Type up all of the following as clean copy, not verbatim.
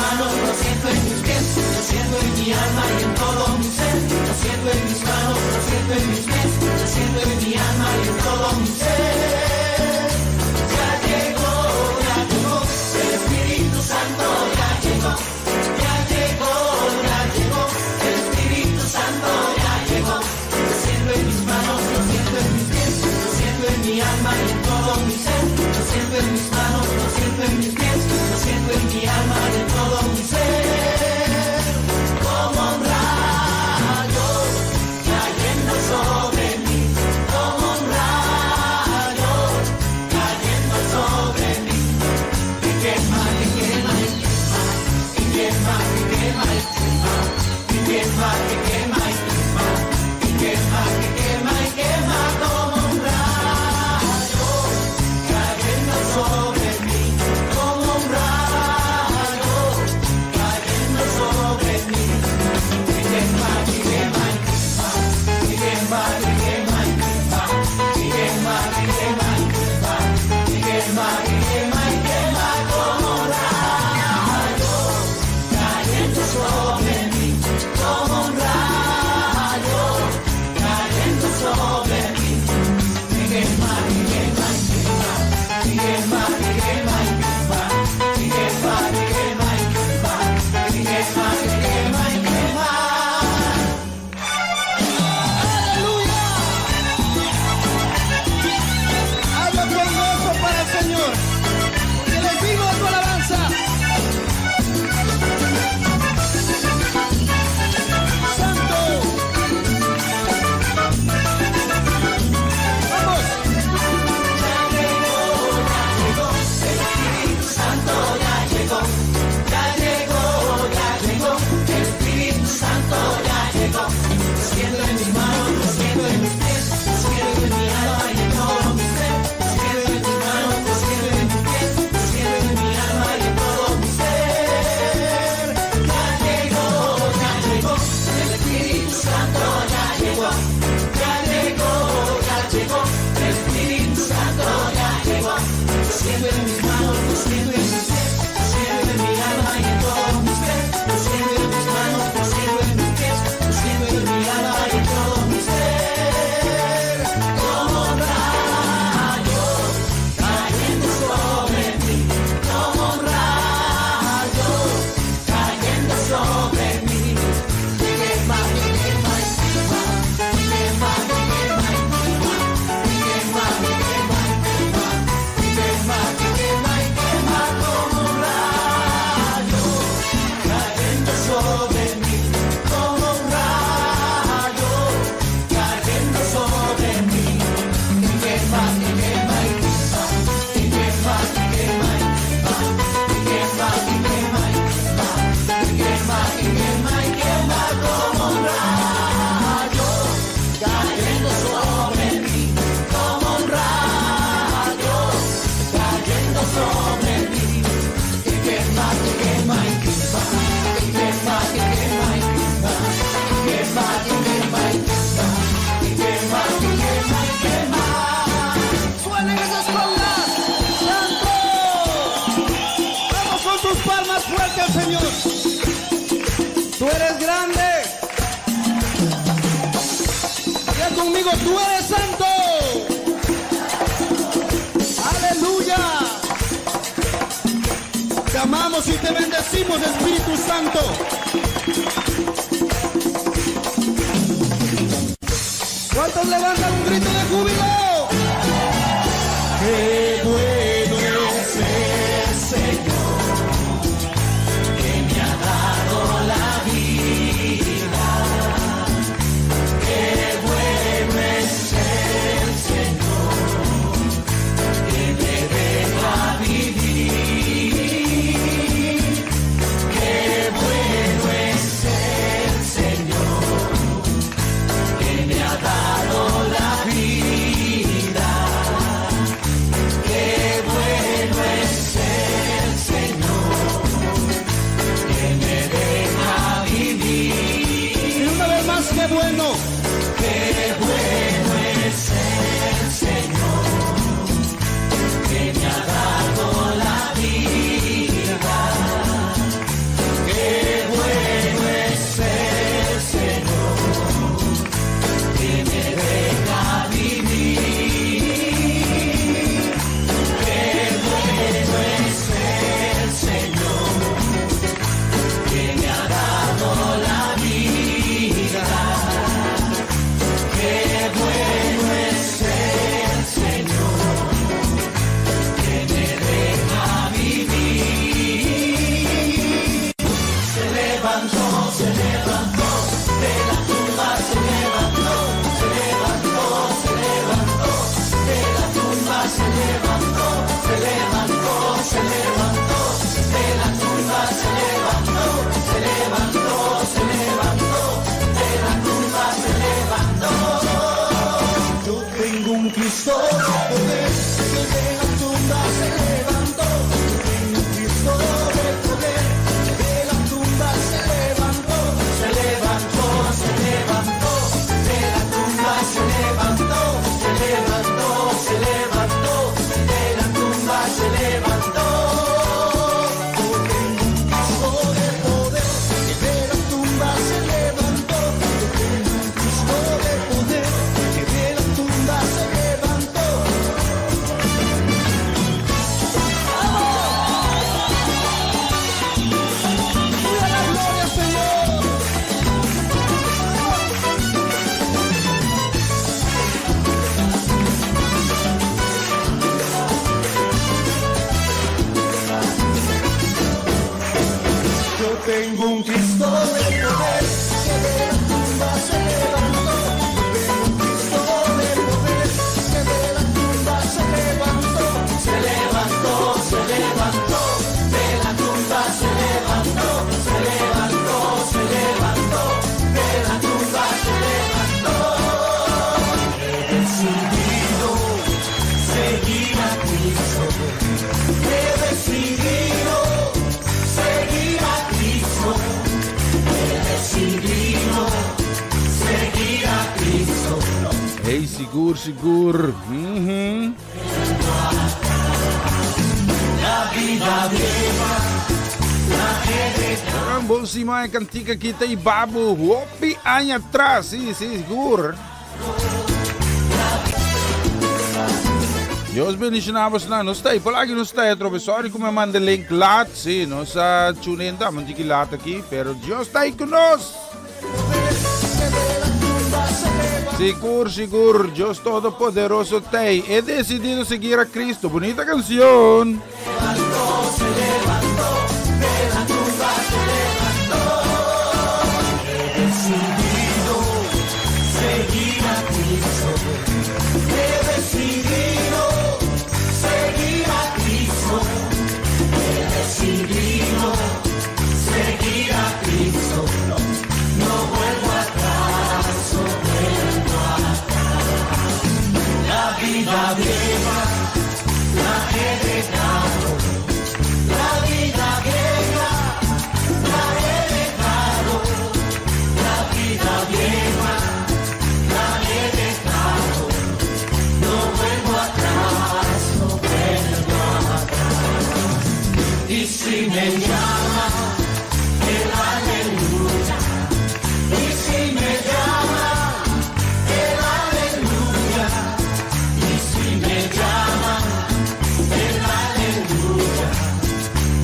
manos, lo siento en mis pies, lo siento en mi alma y en todo mi ser. Lo siento en mis manos, lo siento en mis pies, lo siento en mi alma y en todo mi ser. Ya llegó, el Espíritu Santo ya llegó. Ya llegó, el Espíritu Santo ya llegó. Lo siento en mis manos, lo siento en mis pies, lo siento en mi alma y en todo mi ser. Lo siento en mis manos, lo siento en mis pies, lo siento en mi alma y en todo mi ser. Como un rayo cayendo sobre mí, como un rayo cayendo sobre mí. Y quema, y quema, y quema, y quema, y quema, y quema, y quema, y quema, y quema, y quema, y quema, y quema como un rayo cayendo sobre mí, como un rayo cayendo sobre mí. Y quema, y quema, y quema, y quema, y quema, y quema, y quema, y quema, y quema, y quema, y quema, y quema como un rayo cayendo sobre mí, como un rayo cayendo sobre mí. Y quema, y quema, y quema, y quema, y quema, y quema, y quema, y quema, y quema, y quema, y quema, y quema. ¡Aleluya! Hazlo con gozo para el Señor. Que les vivo tu alabanza. ¡Santo! ¡Vamos! Ya llegó, el Espíritu Santo ya llegó. Ya llegó, ya llegó, el Espíritu Santo ya llegó. Lo siento en mis manos, lo siento en mis pies, lo siento en mi alma y en todo mi ser. Lo siento en mis manos, lo siento en mis pies, lo siento en mi alma y en todo mi ser. Ya llegó, el Espíritu Santo ya llegó. Ya llegó, el Espíritu Santo ya llegó. Lo siento en mis manos, lo siento en mis pies, lo siento en mi alma y en todo mi ser. Lo siento en mis manos, lo siento en mis pies, lo siento en mi alma y en todo mi ser. Como un rayo cayendo sobre mí, como un rayo cayendo sobre mí. Y quema, y quema, y quema, y quema, y quema, y quema, y quema, y quema, y quema, y quema, y quema, y quema como un rayo cayendo sobre mí, como un rayo cayendo sobre mí. Y quema, y quema, y quema, y quema, y quema, y quema, y quema, y quema, y quema, y quema, y quema como un rayo cayendo sobre mí, como un rayo cayendo sobre mí. Y quema, y quema, y quema, y quema, y quema, y quema, y quema, y quema, y quema, y quema, y quema, y quema. ¡Suenen esas palmas! ¡Santo! ¡Vamos con tus palmas fuerte al Señor! ¡Tú eres grande! Ya conmigo, tú eres santo. ¡Aleluya! Te amamos y te bendecimos, Espíritu Santo. ¿Cuántos levantan un grito de júbilo? Qué bueno es el Señor que me ha dado la vida. Qué bueno es el Señor que me deja vivir. Qué bueno es el Señor que me ha dado la vida. un Cristo de poder que de la tumba se levantó. Yo tengo un Cristo de poder que de la tumba se levantó. Se levantó, se levantó, de la tumba se levantó. Se levantó, se levantó, de la tumba se levantó. Yo tengo un Cristo de poder que de la tumba se levantó. Yo tengo un Cristo de poder que de la tumba se levantó. ¡Viva la gloria, Señor! Yo tengo un Cristo de poder que de la tumba se levantó. Yo tengo un Cristo de poder que de la tumba se levantó. Se levantó, se levantó, de la tumba se levantó. Se levantó, se levantó, de la tumba se levantó. He decidido seguir a Cristo. He decidido seguir a Cristo. He decidido seguir a Cristo. Hey, sigur, sigur. La vida vieja la he dejado. Bon siman, e kantika aki ta hiba bo hopi aña atras. Si, sigur. Dios bendishoná boso. Nos ta ei, por aki nos ta ei, trobe. Sorry ku mi a manda link laat. Si, nos a tune in ta, tiki laat aki, pero Dios ta ei ku nos. Sigur, sigur, Dios Todopoderoso ta ei. He decidido seguir a Cristo. Bunita kanshon. Se levantó, de la tumba se levantó. He decidido seguir a Cristo. He decidido seguir a Cristo. He decidido seguir a Cristo. No vuelvo atrás, no vuelvo atrás. La vida vieja la he dejado. La vida vieja la he dejado. La vida vieja la he dejado. No vuelvo atrás, no vuelvo atrás. Y si me llama el aleluya. Y si me llama el aleluya. Y si me llama el aleluya.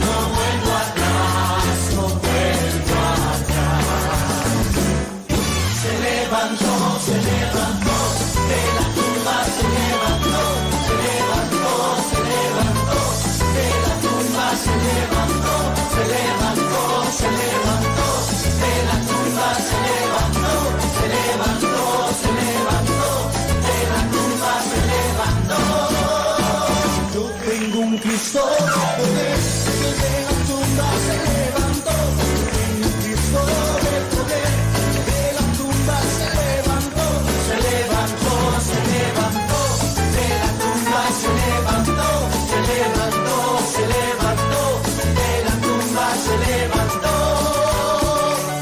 No vuelvo atrás, no vuelvo atrás. Se levantó, se levantó, de la tumba se levantó, se levantó, se levantó, de la tumba se levantó, se levantó, se levantó, de la tumba se levantó, se levantó, se levantó, de la tumba se levantó. Yo tengo un Cristo de poder que de la tumba se levantó. Yo tengo un Cristo de poder que de la tumba se levantó. Se levantó, se levantó, de la tumba se levantó. Se levantó, se levantó, de la tumba se levantó.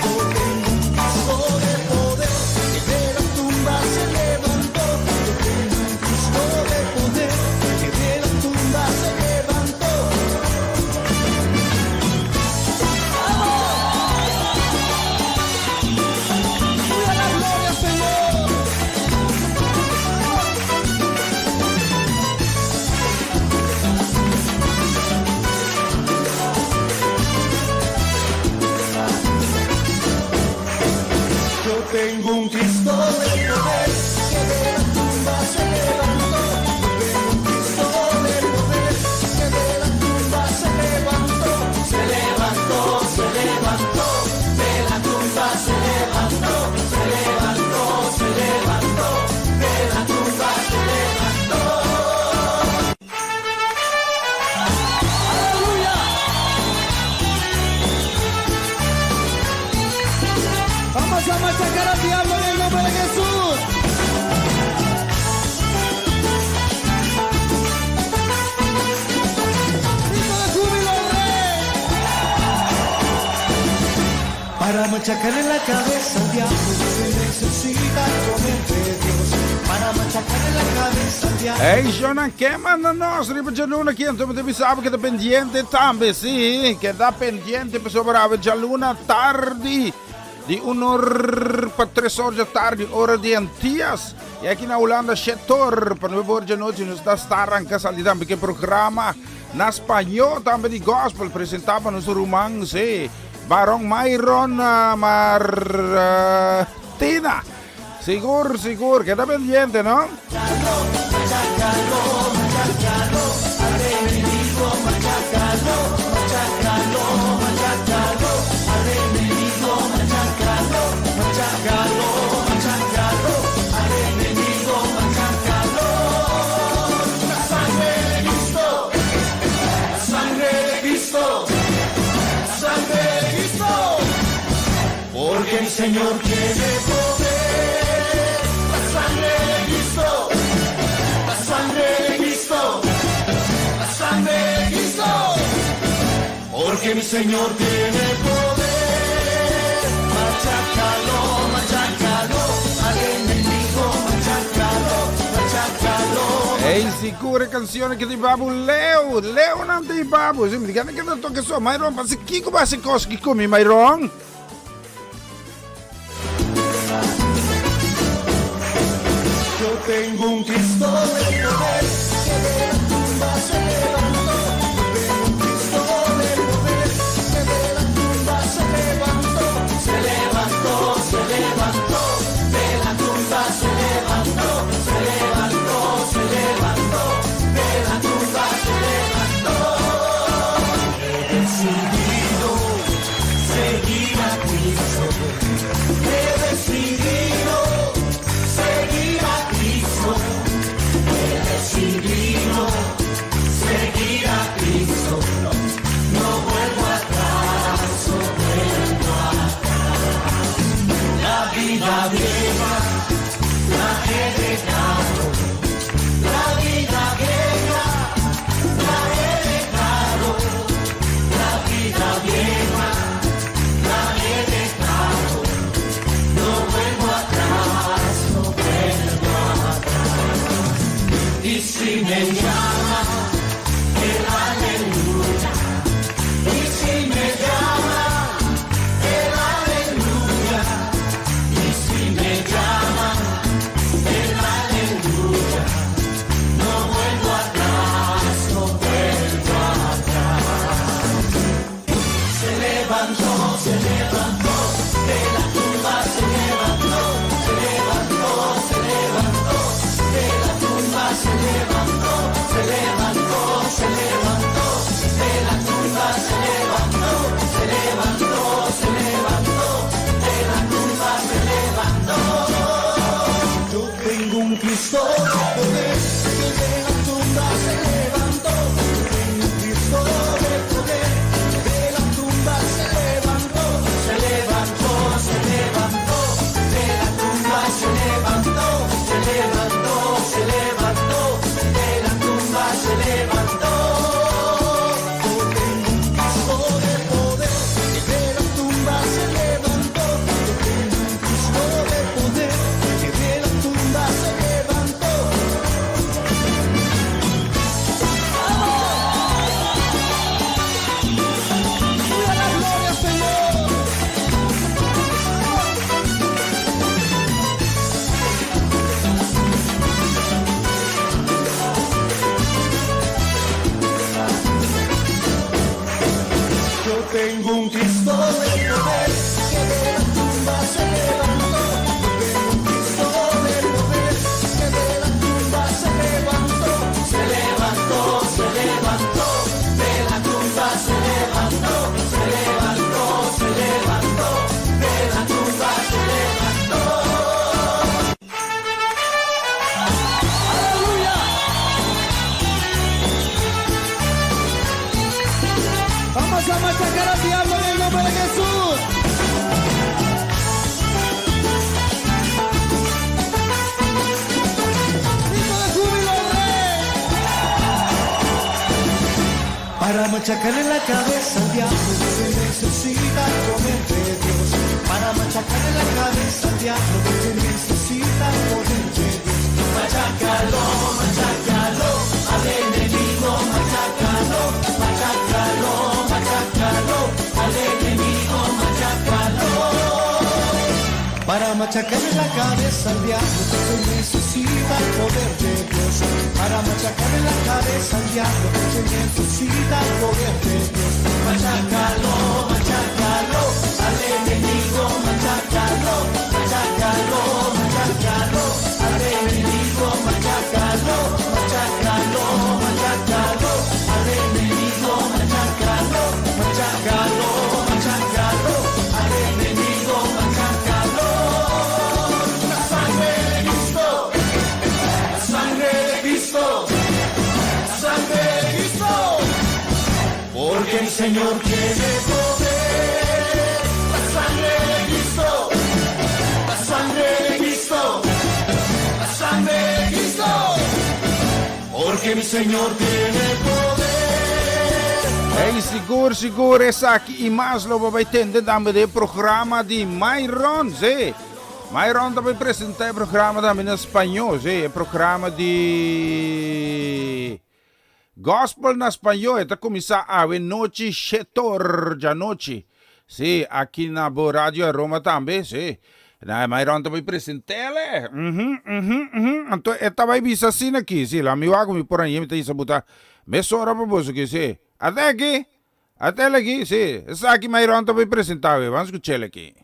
Yo tengo un Cristo de poder que de la tumba se levantó. Yo tengo un Cristo de poder que de la tumba se levantó. machacarle la cabeza al diablo se necesita el poder de Dios. Para machacarle la cabeza al diablo. Hey, Jonan, ke manda nos riba djaluna aki? Anto mi ta bisa bo keda pendiente tambe, sí, keda pendiente pasobra awe djaluna tardi di un or pa tres or dja tardi, ora di Antias. I aki na Hulanda shetor pa nuebe or djanochi nos ta sta arranca sali tambe ke programa na spañó tambe di gospel presentá pa nos ruman, sí, Baron Myron Martina. Sigur, sigur, keda pendiente, no? Porque mi Señor tiene poder. La sangre de Cristo, la sangre de Cristo, la sangre de Cristo. Porque mi Señor tiene poder. Machácalo, machácalo, al enemigo, machácalo, machácalo. Ey, sigur e cancion aki di Babu Leo. Leo nan di Babu. Si, mi di kende toke so. Myron, pasi kiko basi kos ki kumi, Myron? Yo tengo un Cristo de poder que de la tumba se levantó. Yo tengo un Cristo de poder que de la tumba se levantó. Se levantó, se levantó. De la tumba se levantó. Se levantó, se levantó. De la tumba se levantó. He decidido seguir a Cristo. He decidido seguir a Cristo. He decidido seguir a Cristo. No vuelvo atrás, no vuelvo atrás. La vida vieja la he dejado. La vida vieja la he dejado. La vida vieja la he dejado. No vuelvo atrás, no vuelvo atrás. Y si me llama el aleluya. Y si me llama el aleluya. Y si me llama el aleluya. No vuelvo atrás, no vuelvo atrás. Se levantó, se levantó, de la tumba se levantó, se levantó, se levantó, de la tumba se levantó, se levantó, se levantó, de la tumba se levantó, se levantó, se levantó, de la tumba se levantó. Yo tengo un Cristo de poder que de la tumba se levantó. Yo tengo un Cristo de poder que de la tumba se levantó. Se levantó, se levantó, de la tumba se levantó, se levantó, se levantó, de la tumba se levantó. Yo tengo un Cristo de poder que de la tumba se levantó. Yo tengo un Cristo de poder que de la tumba se levantó. ¡Viva la gloria, Señor! Yo tengo un Cristo de poder que de la tumba se levantó. Yo tengo un Cristo de poder que de la tumba se levantó. Se levantó, se levantó, de la tumba se levantó. Se levantó, se levantó, de la tumba se levantó. ¡Aleluya! Vamos a machacar al diablo en el nombre de Jesús. ¡Grito de júbilo, Rey! Para machacarle la cabeza al diablo se necesita el poder de Dios. Para Para machacarle la cabeza al diablo que necesita el poder de Dios. Machácalo, machácalo, al enemigo, machácalo, machácalo, machácalo, al enemigo, machácalo. Para machacarle la cabeza al diablo que necesita el poder de Dios. Para machacarle la cabeza al diablo que necesita el poder de Dios. Machácalo, machácalo, al enemigo, machácalo, machácalo, machácalo, al enemigo, machácalo, machácalo, machácalo, al enemigo, machácalo, machácalo, machácalo, al enemigo, machácalo. La sangre de Cristo, la sangre de Cristo, la sangre de Cristo. Porque mi Señor tiene poder. La sangre de Cristo, la sangre de Cristo, la sangre de Cristo. Porque mi Señor tiene poder. Hey, sigur, sigur, esaki i mas lo bo bai tende tambe den programa di Myron, sí. Myron ta bai presentá e programa tambe na spañó, sí, e programa di Gospel na spañó, e ta kuminsá awe nochi shetor djanochi, sí, aki na bo Radio Aroma tambe, sí. Na Myron ta bai present'é, mhm, mhm, mhm. Anto e ta bai bisa asina aki, sí, la mi wak mi por aña mi ta bisa buta mesora pa boso aki, sí. Ate aki, ate el aki, sí, esaki Myron ta bai presentá awe, ban skuch'el aki.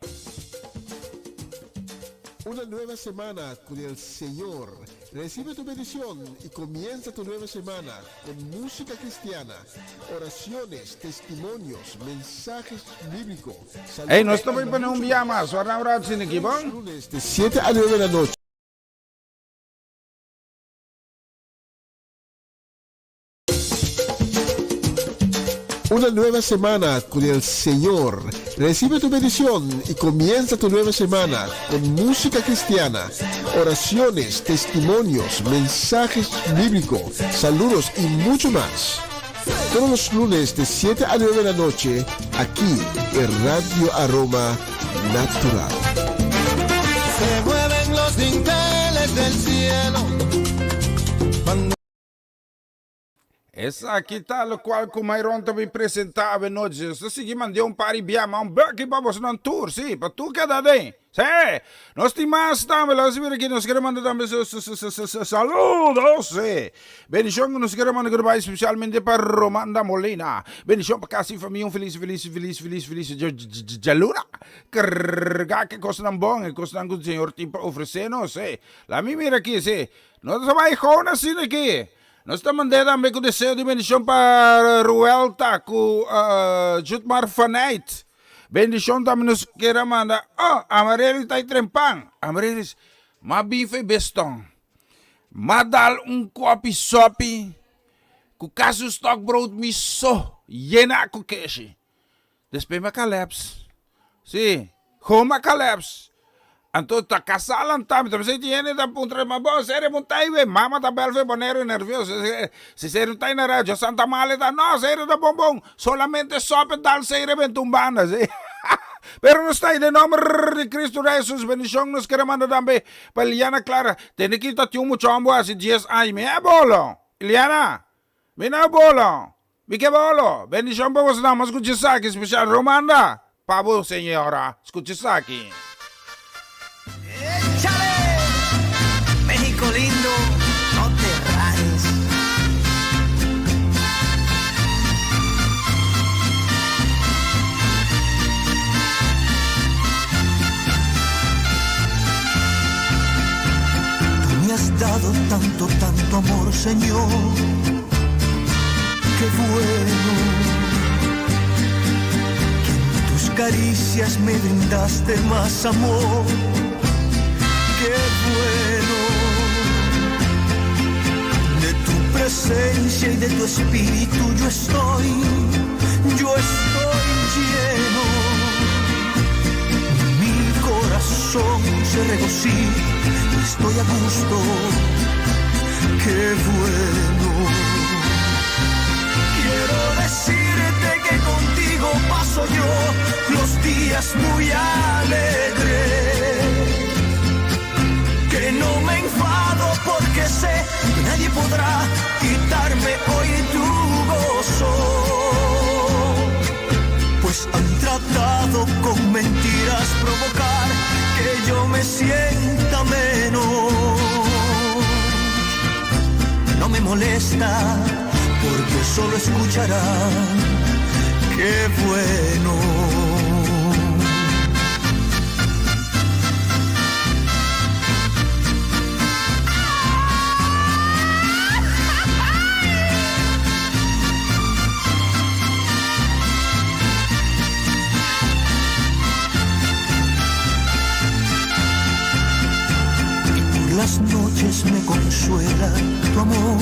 Una nueva semana con el Señor. Recibe tu bendición y comienza tu nueva semana con música cristiana, oraciones, testimonios, mensajes bíblicos. Ey, nos ta bai pone un bia mas, warda un rato sin aki, bon? Lunes de 7 a 9 de la noche. Una nueva semana con el Señor. Recibe tu bendición y comienza tu nueva semana con música cristiana, oraciones, testimonios, mensajes bíblicos, saludos y mucho más. Todos los lunes de 7 a 9 de la noche, aquí en Radio Aroma Natural. Se mueven los dinteles del cielo. Cuando Esaki ta locual cu Myron ta bin presenta avenochi. Nos ta sigui mand'é un par di bia, ma un beki pa bosonan tur, sí, pa tur keda den. Sí! Nos tin mas tambe, laga nos mira aki, nos kere manda tambe saludos, sí. Bendicion cu nos kere manda cu ta bai specialmente pa Romanda Molina. Bendicion pa casi famia, un feliz, feliz, feliz, feliz, feliz djaluna. Carga cu e cosnan bon, e cosnan cu Señor tin pa ofrece nos, sí. Laga mi mira aki, sí. Nos ta bai gou asina aki. Nos ta mand'é tambe ku deseo di bendishon pa Ruelta ku Jutmar Faneyt. Bendishon tambe nos kier a manda oh Amarelys ta e trempan. Amarelys, m'a bin f'e beston. M'a dal un kopi sopi ku kasi un stokbrood mi so yena ku keshi. Despues mi a kaleps. Sí, gewoon mi a kaleps. Anto ta kasá lantá, mi ta bisa tin hende ta puntra, ma bo seri bo ta aiwe? Mama ta bel fe Boneiru nervioso, si seri no ta na radio Santa Male ta, no seri ta bon bon, solamente sope dal seri benta un banda, sí. Pero nos ta den nomber di Cristo Jesus, bendicion nos kere manda tambe pa Eliana Clara, tende ki ta tin un mucha homber hasi dies aña, mi e bolo, Eliana, mi no e bolo. Mi ke bolo! Bendishon pa boso dama skucha esaki spesial Romanda pa bo señora skucha esaki. Echale! Mexico lindo, no te rajes. Tú me has dado tanto, tanto amor, Señor. Qué bueno que en tus caricias me brindaste más amor. Qué bueno de tu presencia y de tu espíritu yo estoy, yo estoy lleno. Mi corazón se regocija y estoy a gusto. Qué bueno. Quiero decirte que contigo paso yo los días muy alegres. nadie podrá quitarme hoy tu gozo. Pues han tratado con mentiras provocar que yo me sienta menos. No me molesta porque solo escucharán qué bueno. Y por las noches me consuela tu amor.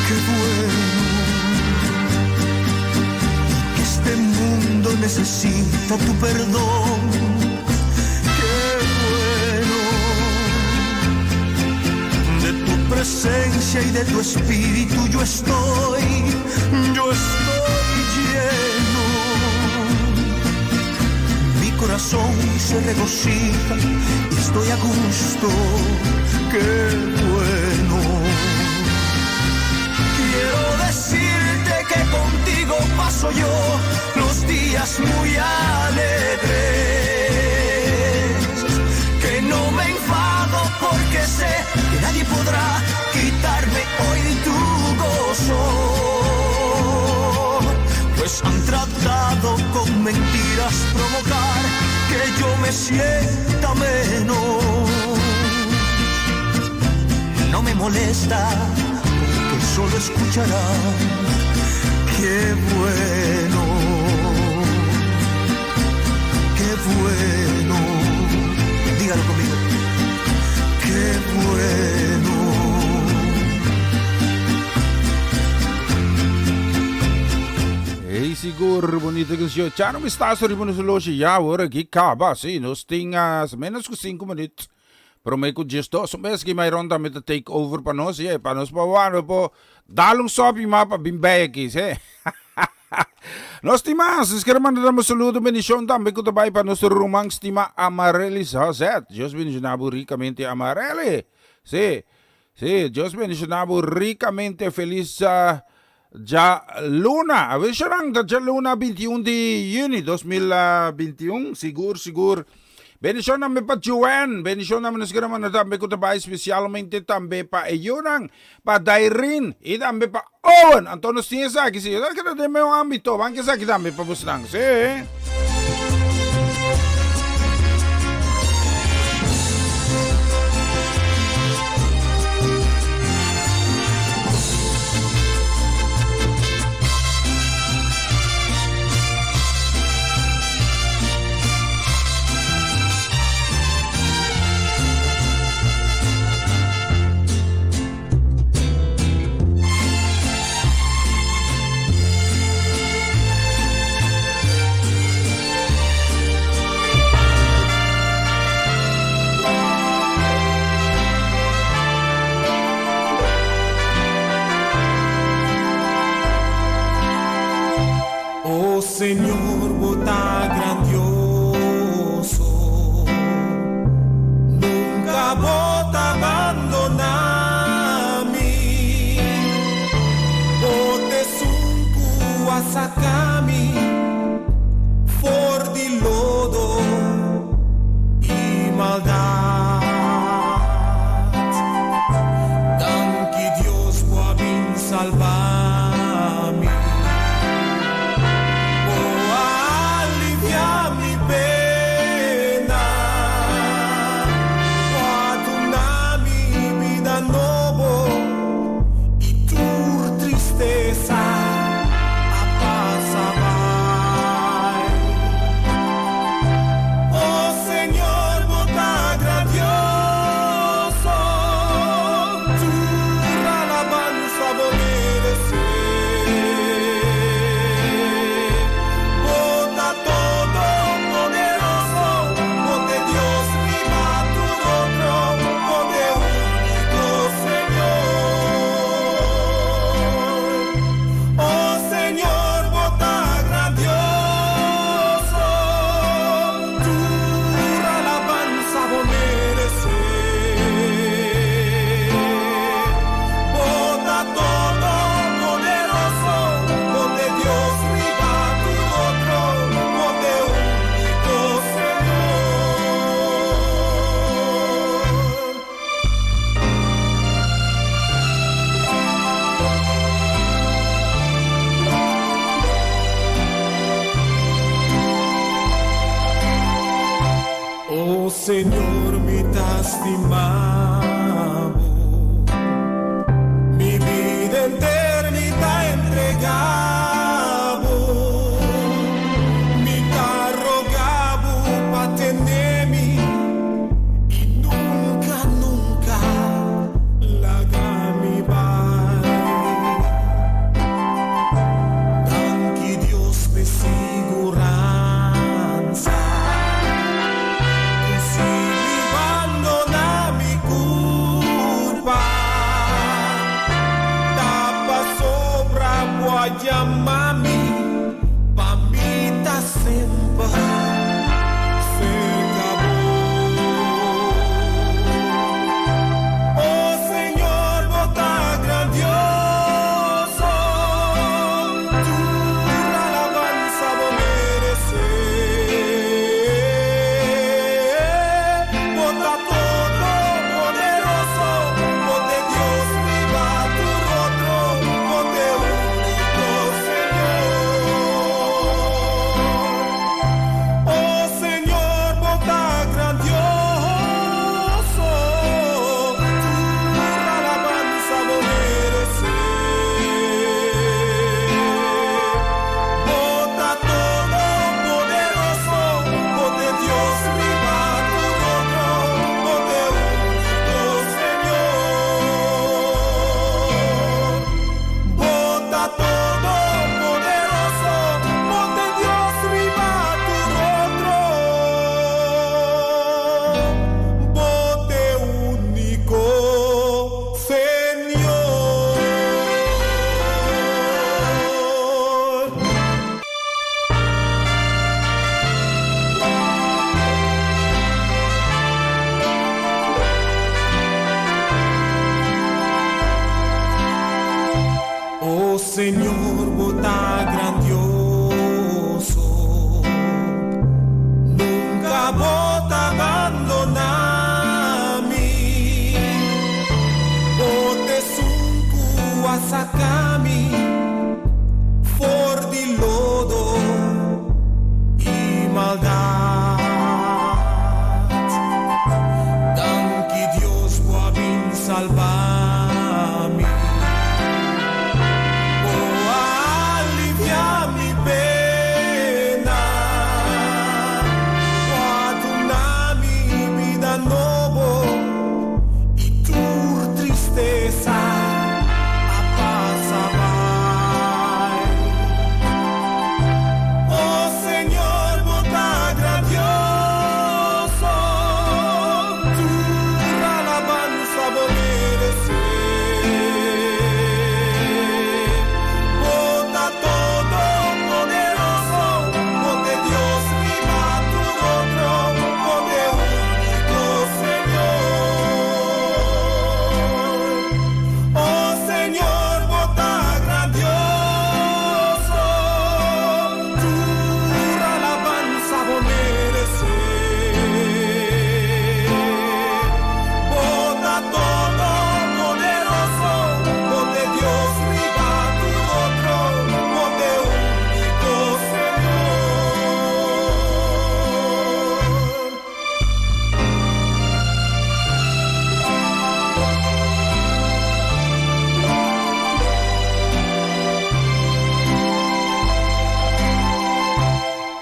Qué bueno. Y que este mundo necesita tu perdón. Qué bueno. De tu presencia y de tu espíritu yo estoy, yo estoy lleno. Mi corazón se regocija y estoy a gusto. Qué bueno. Quiero decirte que contigo paso yo los días muy alegres. Que no me enfado porque sé que nadie podrá quitarme hoy tu gozo. Pues han tratado con mentiras provocar que yo me sienta menos. No me molesta porque solo escucharán qué bueno, qué bueno. Dígalo conmigo. Qué bueno. Hey, sigur, bunita cancion. Chano mi sta riba nos horloge ya awor aki caba. Sí, nos tin menos cu 5 minuut. Prome cu 12. Un bes ki Myron tambe ta take over pa nos, yeah, pa nos por wak, por dal un sopi mas pa bin bij aki, sí. Nos tin mas, nos kier manda un saludo, bendicion tambe cu ta bay pa nos ruman stima Amarellis Hazet. Dios bendiciona bo ricamente, Amarelli. Sí, sí, Dios bendiciona bo ricamente. Feliz djaluna. A ver, Sharan, ta djaluna 21 di juni 2021. Sigur, sigur. Bendicion tambe pa Joanne. Bendicion tambe nos kier manda tambe cu ta bay specialmente tambe pa e yunan, pa Dairin y tambe pa Owen. Anto nos tin esaki, si. Yo ta den medio ambito. Ban cu esaki tambe pa bosnan. Si. Señor, mi ta stima bo. Mi bida henter mi ta entregá bo. Mi ta roga bo pa tene mi i nunka, nunka laga mi bai. Danki Dios p'e siguransa ku si mi bandoná mi kurpa, ta pasobra bo a yama mi pa mi ta semper serka bo. O Señor, bo ta grandioso, tur alabansa bo meresé. Bo ta todopoderoso, bo t'e Dios riba tur otro, bo t'e úniko Señor. O Señor, bo ta grandioso, tur alabansa bo meresé. Bo ta todopoderoso, bo t'e Dios riba tur otro, bo t'e úniko Señor. Bo ta todopoderoso, bo t'e Dios riba tur otro, bo t'e úniko Señor. O Señor, bo ta grandioso, nunka bo ta bandoná mi. Bo t'esun ku a saka mi for di lodo i maldat. Danki Dios, bo a bin salba mi. Bo a aliviá mi pena. Bo a duna mi bida nobo i tur tristesa a pasa bai. O Señor, bo ta grandioso, tur alabansa bo meresé. Bo ta todopoderoso, bo t'e Dios riba tur otro, bo t'e úniko Señor. O Señor, bo ta grandioso, tur alabansa bo meresé. Bo ta todopoderoso, bo t'e Dios riba tur otro, bo t'e úniko Señor.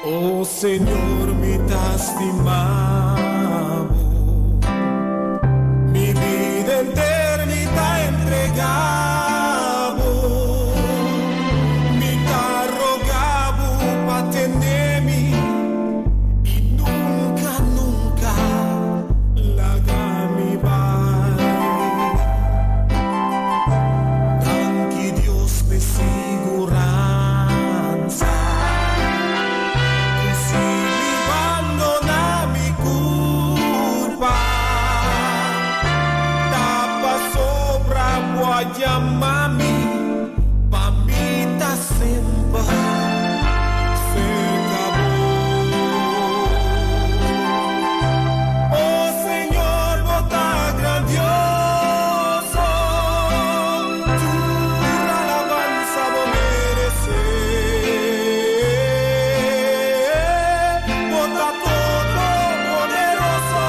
O Señor, mi ta stima bo. Mi bida henter mi ta entregá bo. Mi ta roga bo pa tene mi i nunka, nunka laga mi bai. Danki Dios p'e siguransa ku si mi bandoná mi kurpa, ta pasobra bo a yama mi pa mi ta semper serka bo. O Señor, bo ta grandioso, tur alabansa bo meresé. Bo ta todopoderoso,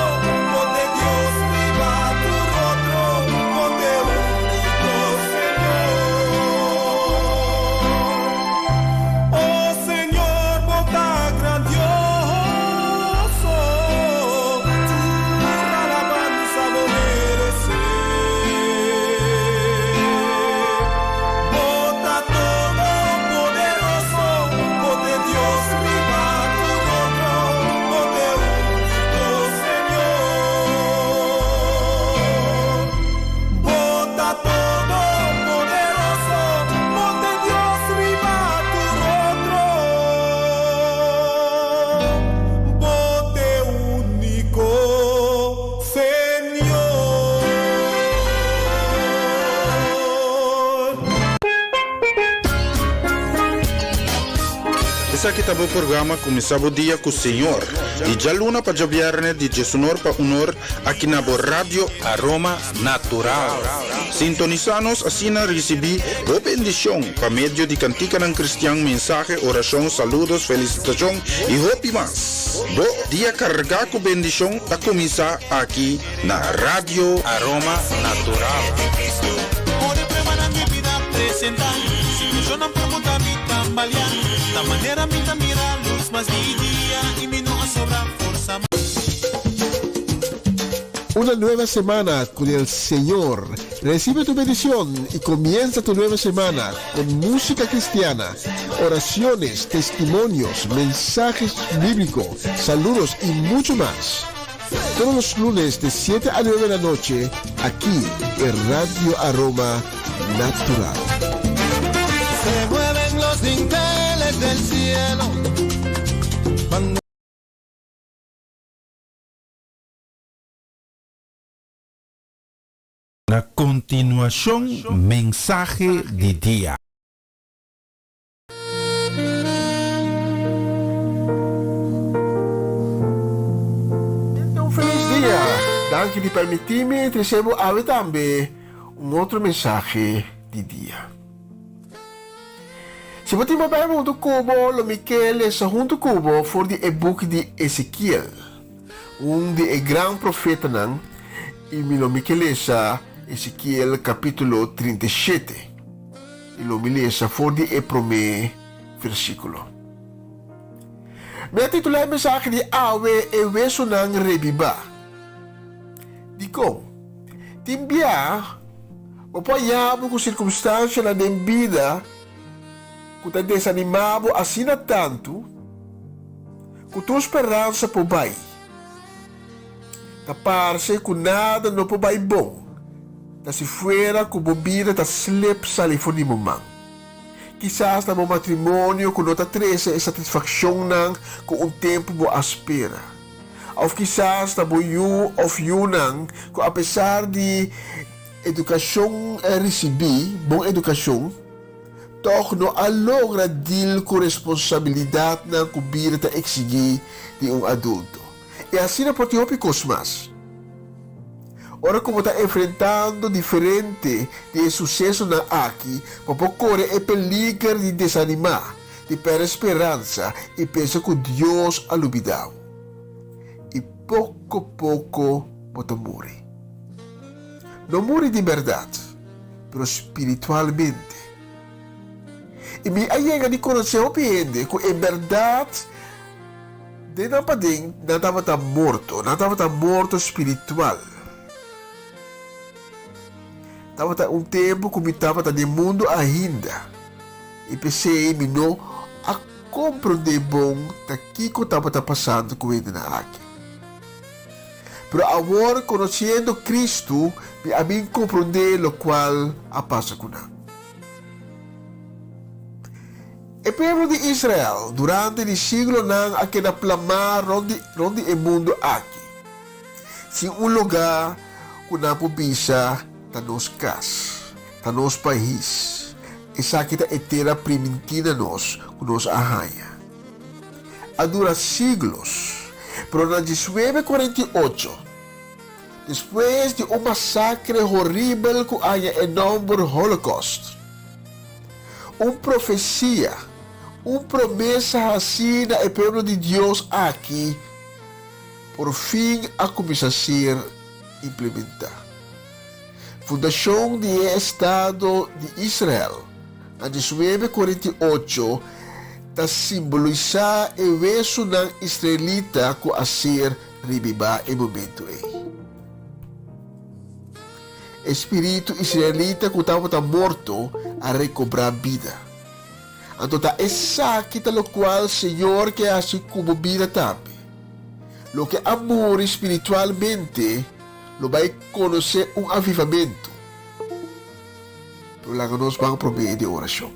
Esaki ta bo programa Kuminsá Bo Dia ku Señor, di djaluna pa djabièrnè di djesunor pa unor aki na bo Radio Aroma Natural. Sintonisá nos asina risibí bo bendishon pa medio di kantikanan kristian, mensahe, orashon, saludos, felisitashon i hopi mas. Bo dia kargá ku bendishon ta kuminsá aki na Radio Aroma Natural. Una nueva semana con el Señor. Recibe tu bendición y comienza tu nueva semana con música cristiana, oraciones, testimonios, mensajes bíblicos, saludos y mucho más. Todos los lunes de 7 a 9 de la noche, aquí en Radio Aroma Natural. Se mueven los dinteles del cielo. Cuando Na kontinuashon mensahe di dia. Tente un felis dia. Danki di permití mi trese bo awe tambe un otro mensahe di dia. Si bo tin bo Bijbel huntu ku bo, lo mi ke lesa huntu ku bo for di e buki di Ezekiel, un di e gran profetanan, i mi lo mi ke lesa Ezekiel kapítulo 37. I lo mi lesa for di e promé versíkulo. Mi a titulá e mensahe di awe E Wesunan Rebibá. Dikon? Tin bia bo por haña bo ku sirkumstansianan den bida ku ta desanimá bo asina tantu ku tur speransa por bai. Ta parse ku nada no por bai bon, ta si fuera ku bo bida ta slip sali for di bo man. Kisas ta bo matrimonio ku no ta trese e satisfakshonnan ku un tempu bo a spera. Òf kisas ta bo yu òf yunan ku apesar di edukashon risibí, bon edukashon, tòg no a logra dil ku responsabilidatnan ku bida ta eksigí di un adulto. I asina por tin hopi kos mas. Ora ku bo ta enfrentando diferente di e susesonan aki, bo por kore e peliger di desanimá, di pèrdè speransa i pensa ku Dios a lubidá bo. I poko poko bo ta muri. No muri di bèrdat, pero spiritualmente. I mi a yega di konosé hopi hende ku en bèrdat den nan paden nan tabata morto, nan tabata morto spiritual. Tabata un tempu ku mi tabata den mundu ainda, i p'esei mi no a komprondé bon ta kiko tabata pasando ku hendenan aki. Pero awor, konosiendo Kristu, mi a bin komprondé lokual a pasa ku nan. E pueblo di Israel durante di siglonan a keda plamá rònt di rònt di e mundu aki, sin un lugá ku nan por bisa ta nos kas, ta nos pais, esaki ta e tera primintí na nos ku nos a haña. A dura siglos, pero na diesnuebe kuarenta i ocho, despues di un masakre horibel ku a haña e nòmber Holocaust, un profesia, un promesa hasí na e pueblo di Dios aki por fin a kuminsá ser implementá. Fundashon di e estado di Israel na diesnuebe kuarenta i ocho ta simbolisá e wesunan israelita ku a ser ribibá e momentu ei. E spiritu israelita ku tabata morto a rekobrá bida. Anto ta esaki ta lokual Señor ke hasi ku bo bida tambe. Loke a muri spiritualmente lo bai konosé un avivamentu. Pero laga nos ban promé den orashon.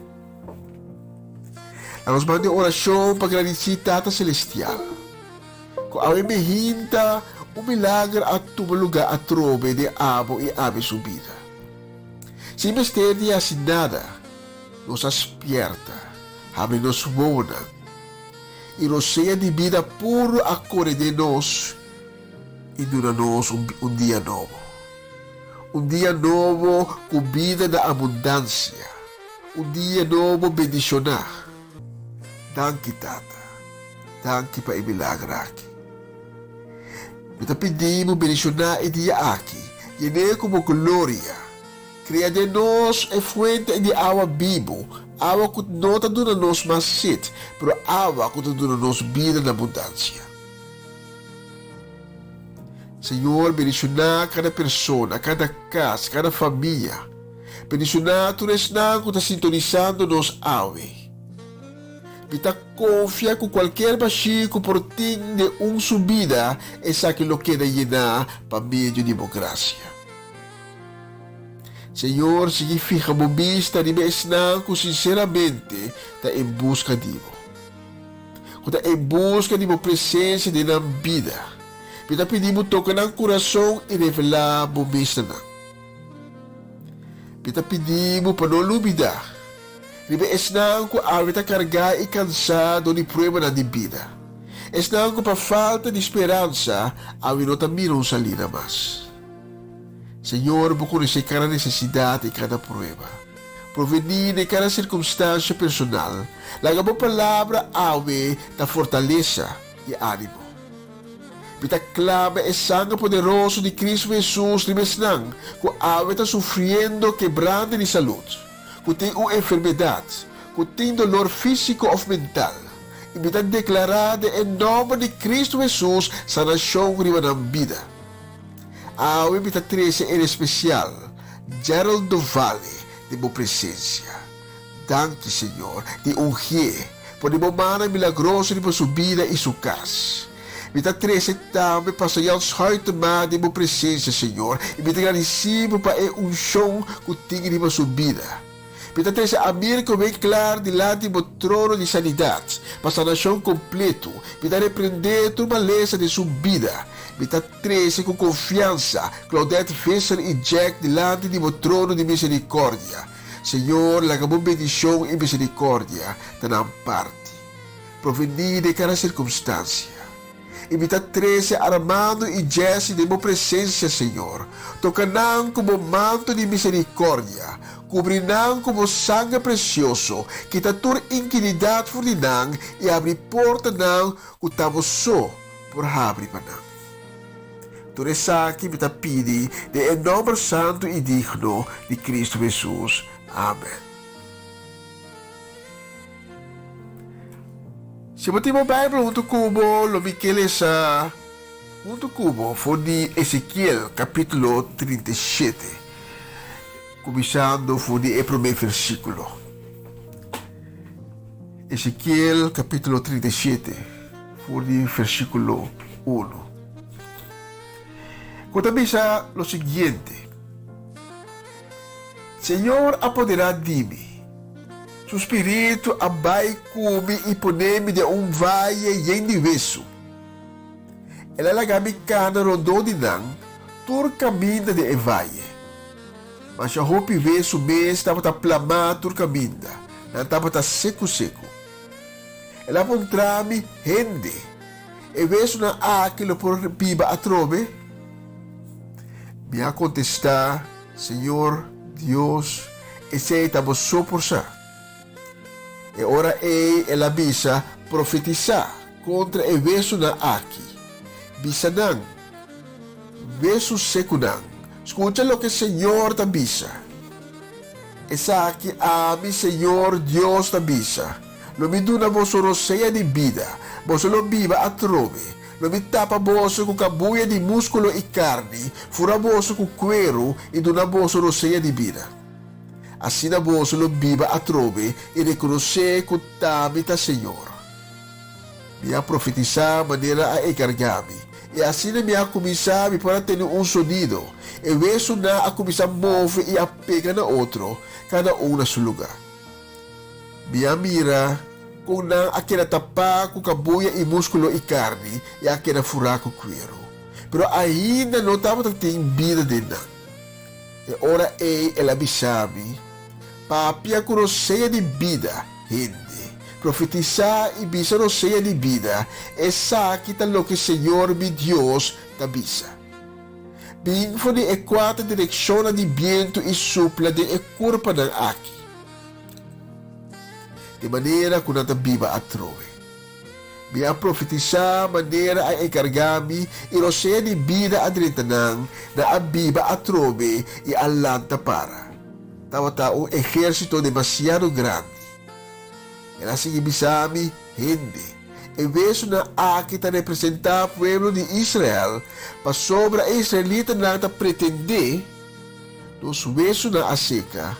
Laga nos ban den orashon pa gradisí Tata Selestial ku awe mehinta un milager a tuma lugá atrobe den abo i ami su bida. Sin mester di hasi nada, nos a spièrta, habri nos wowonan. i rosea di bida puru a kore den nos i duna nos un dia nobo. Un dia nobo ku bida na abundansia. Un dia nobo bendishoná. Danki, Tata. Danki pa e milager aki. Mi ta pidi Bo bendishoná e dia aki, yen'é ku Bo gloria. Krea den nos e fuente di awa bibu, awa ku no ta duna nos mas set, pero awa ku ta duna nos bida na abundansia. Señor, bendishoná kada persona, kada kas, kada famia. Bendishoná tur esnan ku ta sintonisando nos awe. Mi ta konfia ku kualkier bashí ku por tin den un su bida, esaki lo keda yená pa medio di bo grasia. Señor, sigui fiha bo bista riba esnan ku sinseramente ta en buska di bo, ku ta en buska di bo presensia den nan bida. Mi ta pidi bo toka nan kurason i revelá bo mes na nan. Mi ta pidi bo pa no lubidá riba esnan ku awe ta kargá i kansá dor di pruebanan di bida, esnan ku pa falta di speransa awe no ta mira un salida mas. Señor, bo konosé kada nesesidat i kada prueba. Provení den kada sirkumstansha personal. Laga bo palabra awe ta fortalesa i ánimo. Mi ta klama e sanger poderoso di Cristo Hesus riba esnan ku awe ta sufriendo kebrante di salud, ku tin un enfermedat, ku tin dolor físiko òf mental, i mi ta deklará den e nòmber di Cristo Hesus sanashon riba nan bida. Awe mi ta trese en espesial Gerald Dovale den bo presensia. Danki, Señor, di ungié, pone bo mannan milagroso riba su bida i su kas. Mi ta trese tambe Pastor Jan Schuitema den bo presensia, Señor, i mi ta gradisí bo pa e unshon ku tin riba su bida. Mi ta trese Amirko Winklaar dilanti bo trono di sanidat, pa sanashon kompletu. Mi ta reprendé tur malesa den su bida. Mi ta trese ku konfiansa Claudette Visser i Jack dilanti di bo trono di miserikòrdia. Señor, laga bo bendishon i miserikòrdia ta nan parti. Provení den kada sirkumstansia. I mi ta trese Armando i Jessy den bo presensia, Señor. Toka nan ku bo manto di miserikòrdia. Kubri nan ku bo sanger presioso. Kita tur inkinidat for di nan i abri portanan ku ta bo so por habri pa nan. Tur esaki mi ta pidi den e nòmber santu i digno di Kristu Hesus. Amen. Si bo tin bo Bijbel huntu ku bo, lo mi ke lesa huntu ku bo for di Ezekiel kapítulo 37, kuminsando for di e promé versíkulo. Ezekiel kapítulo 37, for di versíkulo unu, ku ta bisa lo siguiente, Señor a poderá di mi. Su spiritu a bai ku mi i pone mi den un vaye yen di wesu. El a laga mi kana rondó di nan tur kaminda den e vaye. Masha hopi wesu mes tabata plamá tur kaminda, nan tabata seku seku. El a puntra mi, Hende, e wesunan aki lo por biba atrobe? Mi a kontestá, Señor Dios, esei ta bo so por sa. E ora ei el a bisa, Profetisá kontra e wesunan aki. Bisa nan, Wesu sekunan, skucha loke Señor ta bisa. Esaki ami, Señor Dios, ta bisa, Lo mi duna boso rosea di bida, boso lo biba atrobe. Lo mi tapa boso ku kabuya di múskulo i karni, fura boso ku kueru i duna boso rosea di bida. Asina boso lo biba atrobe i rekonosé ku t'ami ta Señor. Mi a profetisá manera a enkargá mi, i asina mi a kuminsá mi por a tene un sonido, e wesunan a kuminsá move i a pega na otro, kada un na su lugá. Mi a mira kon nan a keda tapá ku kabuya i múskulo i karni i a keda furá ku kueru. Pero ainda no tabata tin bida den nan. E ora ei el a bisa mi, Papia ku rosea di bida, hende. Profetisá i bisa rosea di bida, Esaki ta loke señor mi Dios ta bisa. Bin for di e kuater direkshonnan di bientu i supla den e kurpanan aki, di manera ku nan ta biba atrobe. Mi a profetisá manera a enkargá mi i rosea di bida a drenta nan, nan a biba atrobe i a lanta para. Tabata un ehérsito demasiado grandi. El a sigui bisa mi, Hende, e wesunan aki ta representá pueblo di Israel, pasobra e israelitanan ta pretendé, Nos wesunan a seka,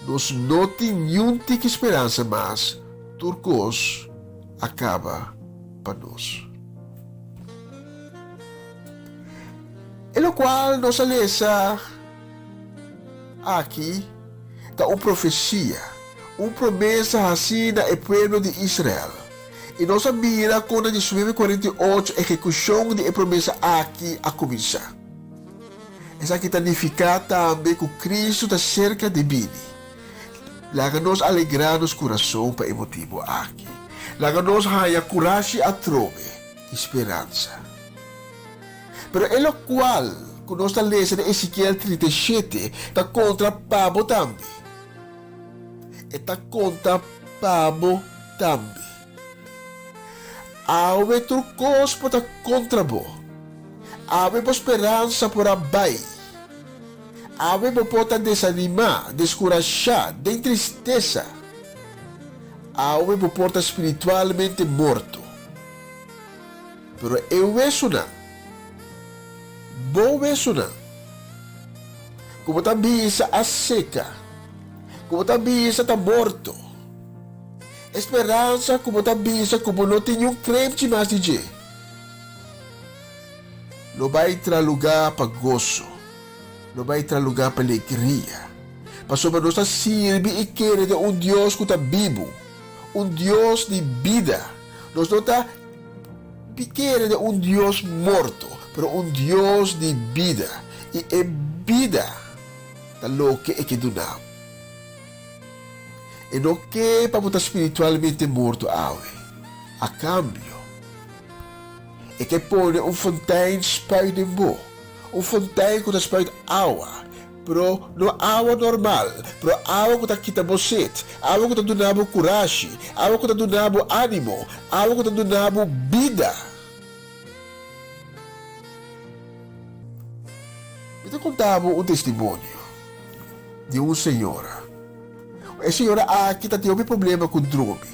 nos no tin niun tiki speransa mas, tur kos a kaba pa nos. E lokual nos a lesa aki ta un profesia, un promesa hasí na e pueblo di Israel. I nos a mira kon na 1948 ehekushon di e promesa aki a kuminsá. Esaki ta nifiká tambe ku Kristu ta serka di bini. Laga nos alegrá nos kurason pa e motibu aki. Laga nos haña kurashi atrobe i speransa. Pero e lokual ku nos ta lesa den Ezekiel 37 ta kontra pa bo tambe. E ta konta pa bo tambe. Awe tur kos por ta kontra bo. Awe bo speransa por a bai. Awe bo por ta desanimá, deskurashá, den tristesa. Awe bo por ta spiritualmente morto. Pero e wesunan, bo wesunan, ku bo ta bisa a seka, ku bo ta bisa ta morto, e speransa ku bo ta bisa ku bo no tin niun krepchi mas di dje, lo bai tra lugá pa goso, lo bai tra lugá pa alegria, pasobra nos ta sirbi i kere den un Dios ku ta bibu, un Dios di bida. Nos no ta kere den un Dios morto, pero un Dios di bida. I e bida ta loke e ke duna bo. E no ke pa bo ta spiritualmente morto awe. A kambio, e ke pone un fontein spuit den bo, un fontein ku ta spuit awa, Pero no awa normal, pero awa ku ta kita bo set, awa ku ta duna bo kurashi, awa ku ta duna bo animo, awa ku ta duna bo bida. Mi ta konta bo un testimonio di un señora. E señora aki ta tin hopi problema ku drumi.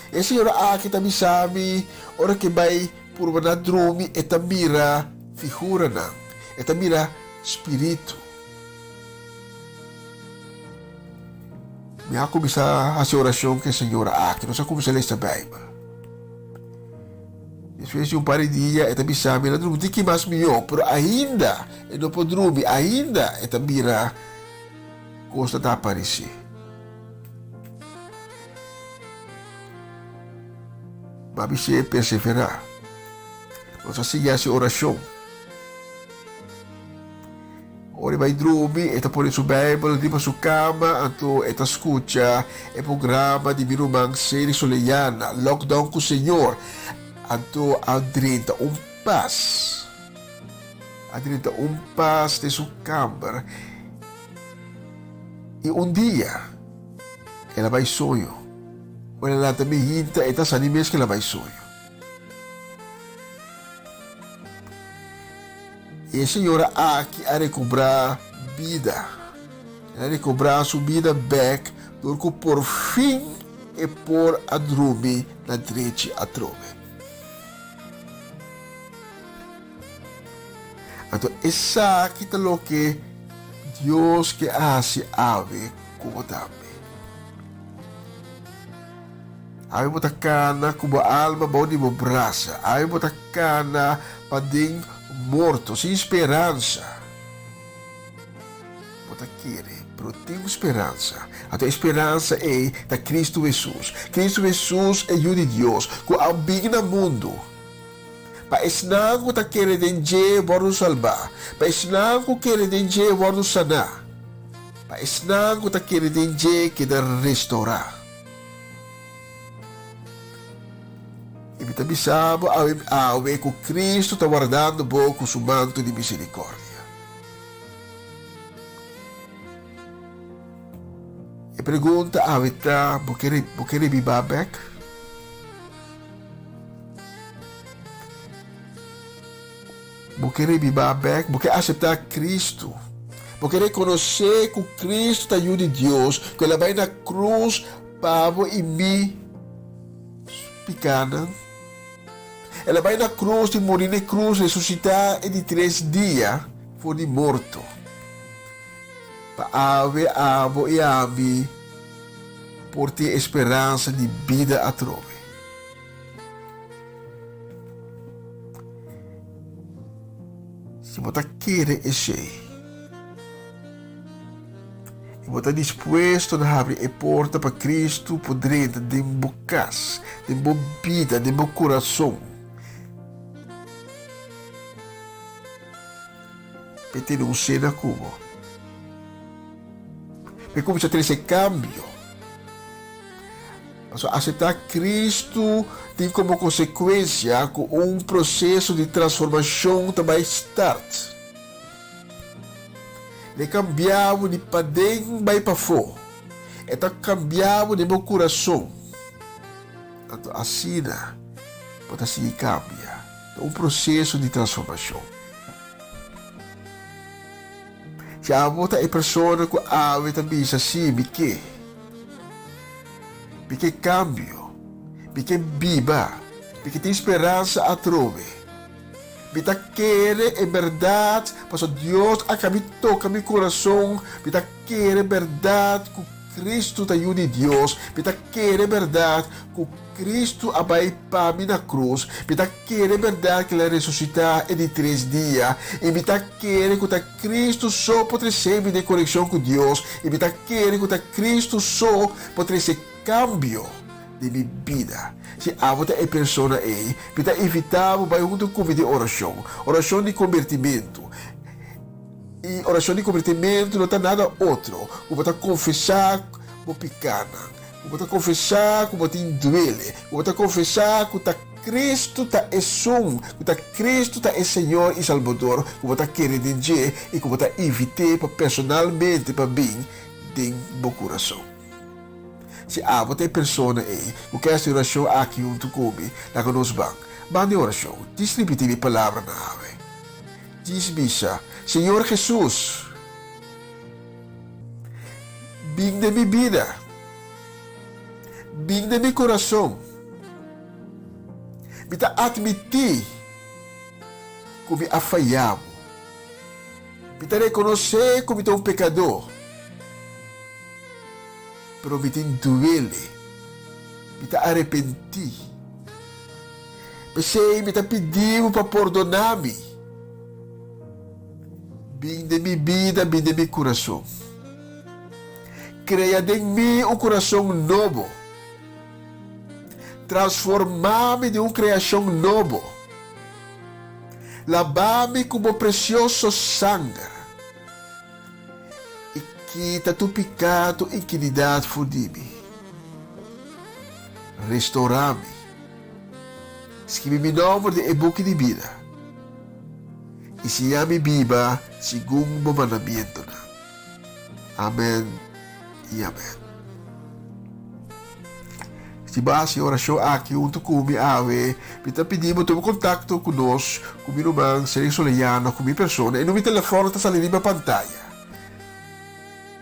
E señora aki ta bisa mi ora ke bai purba na drumi e ta mira figuranan, e ta mira Spiritu. Mi a kuminsá hasi orashon ku e señora aki. Nos a kuminsá lesa Beibel. Despues di un par di dia e ta bisa mi, El a drumi tiki mas mihó, pero ainda e no por drumi, ainda e ta mira kosnan ta aparesé. Mi a bis'é perseverá. Nos a sigui hasi orashon. Ora e bai drumi, e ta pone su Bijbel riba su kama, anto e ta skucha e programa di mi ruman Celi Soleyana, Lockdown ku Señor. Anto a drenta un pas. A drenta un pas den su kamber. I un dia, el a bai soño. Ora el a lanta mihinta, e ta sa ni mes ku el a bai soño. E señora aki a rekobrá bida. El a rekobrá su bida bèk dor ku por fin e por a drumi na drechi atrobe. Anto esaki ta loke Dios ke hasi awe ku bo tambe. Awe bo ta kana ku bo alma bou di bo brasa. Awe bo ta kana paden morto, sin speransa. Bo ta kere, pero tin un speransa. Anto e speransa ei ta Kristu Hesus. Kristu Hesus, e Yu di Dios, ku a bin na mundu pa esnan ku ta kere den dje wòrdu salbá, pa esnan ku kere den dje wòrdu saná, pa esnan ku ta kere den dje keda restourá. I mi ta bisa bo awe awe ku Kristu ta wardando bo ku su manto di miserikòrdia. E pregunta awe ta, bo ke bo ke rebibá bèk? Bo ke rebibá bèk? Bo ke aseptá Kristu? Bo ke rekonosé ku Kristu ta Yu di Dios, ku el a bai na krus pa bo i mi pikánan? El a bai na krus i muri na e krus, resusitá e di tres dia for di morto. Pa awe abo i ami por tin e speransa di bida atrobe. Si bo ta kere esei i bo ta dispuesto na habri e porta pa Cristo por drenta den bo kas, den bo bida, den bo kurason, P'e tene un sena ku bo. P'e kuminsá trese kambio. Pasobra aseptá Kristu tin komo konsekuensia ku un proseso di transformashon ta bai start. E kambia bo di paden bai pafó. E ta kambia bo den bo kurason. Anto asina bo ta sigui kambia. Ta un proseso di transformashon. Si abo ta e persona ku awe ta bisa, Sí, mi ke. Mi ke kambio. Mi ke biba. Mi ke tin speransa atrobe. Mi ta kere e bèrdat pasobra Dios a kabi toka mi kurason. Mi ta kere bèrdat ku Kristu ta Yu di Dios. Mi ta kere bèrdat ku Kristu a bai pa mi na krus. Mi ta kere bèrdat ku el a resusitá e di tres dia. I mi ta kere ku ta Kristu so por trese mi den konekshon ku Dios. I mi ta kere ku ta Kristu so por trese kambio den mi bida. Si abo ta e persona ei, mi ta invitá bo bai huntu ku mi den orashon, orashon di kombertimentu. I orashon di kombertimentu no ta nada otro ku bo ta konfesá bo pikánan, ku bo ta konfesá ku bo tin duele, ku bo ta konfesá ku ta Kristu ta esun, ku ta Kristu ta e Señor i Salbador, ku bo ta kere den dje i ku bo ta invit'é pa personalmente pa bin den bo kurason. Si abo ta e persona ei ku ke hasi orashon aki huntu ku mi, laga nos ban. Ban den orashon. Djis ripití mi palabranan awe. Djis bisa, Señor Hesus! Bin den mi bida. Bin den mi kurason. Mi ta atmití ku mi a fayá bo. Mi ta rekonosé ku mi ta un pekadó. Pero mi tin duele. Mi ta arepentí. P'esei mi ta pidi bo pa pordoná mi. Bin den mi bida, bin den mi kurason. Krea den mi un kurason nobo. Transformá mi den un kreashon nobo. Labá mi ku bo presioso sanger. I kita tur piká, tur inkinidat for di mi. Restourá mi. Skibi mi nòmber den e buki di bida. I siña mi biba segun bo mandamientonan. Amen i amen. Si bo a hasi e orashon aki huntu ku mi awe, mi ta pidi bo tuma kontakto ku nos, ku mi ruman Sergio Solellano, ku mi persona. E numero di telefòn ta sali riba pantaya.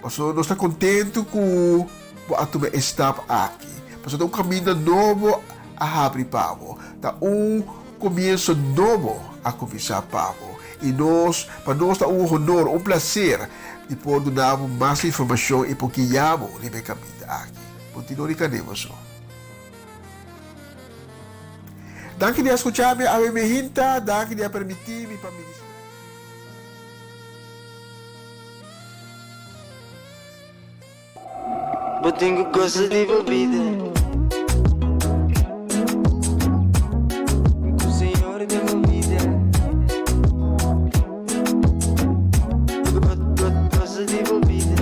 Pasobra nos ta kontentu ku bo a tuma e stap aki. Pasobra ta un kaminda nobo a habri pa bo. Ta un komienso nobo a kuminsá pa bo. I nos, pa nos ta un honor, un plaser di por duna bo mas informashon i por guia bo riba e kaminda aki. Kontinua di kane boso. Danki di a skucha mi awe mi hinta. Danki di a permití mi pa ministrá. Bo tin ku gosa di bo bida. Ku Señor den bo bida. Gosa di bo bida.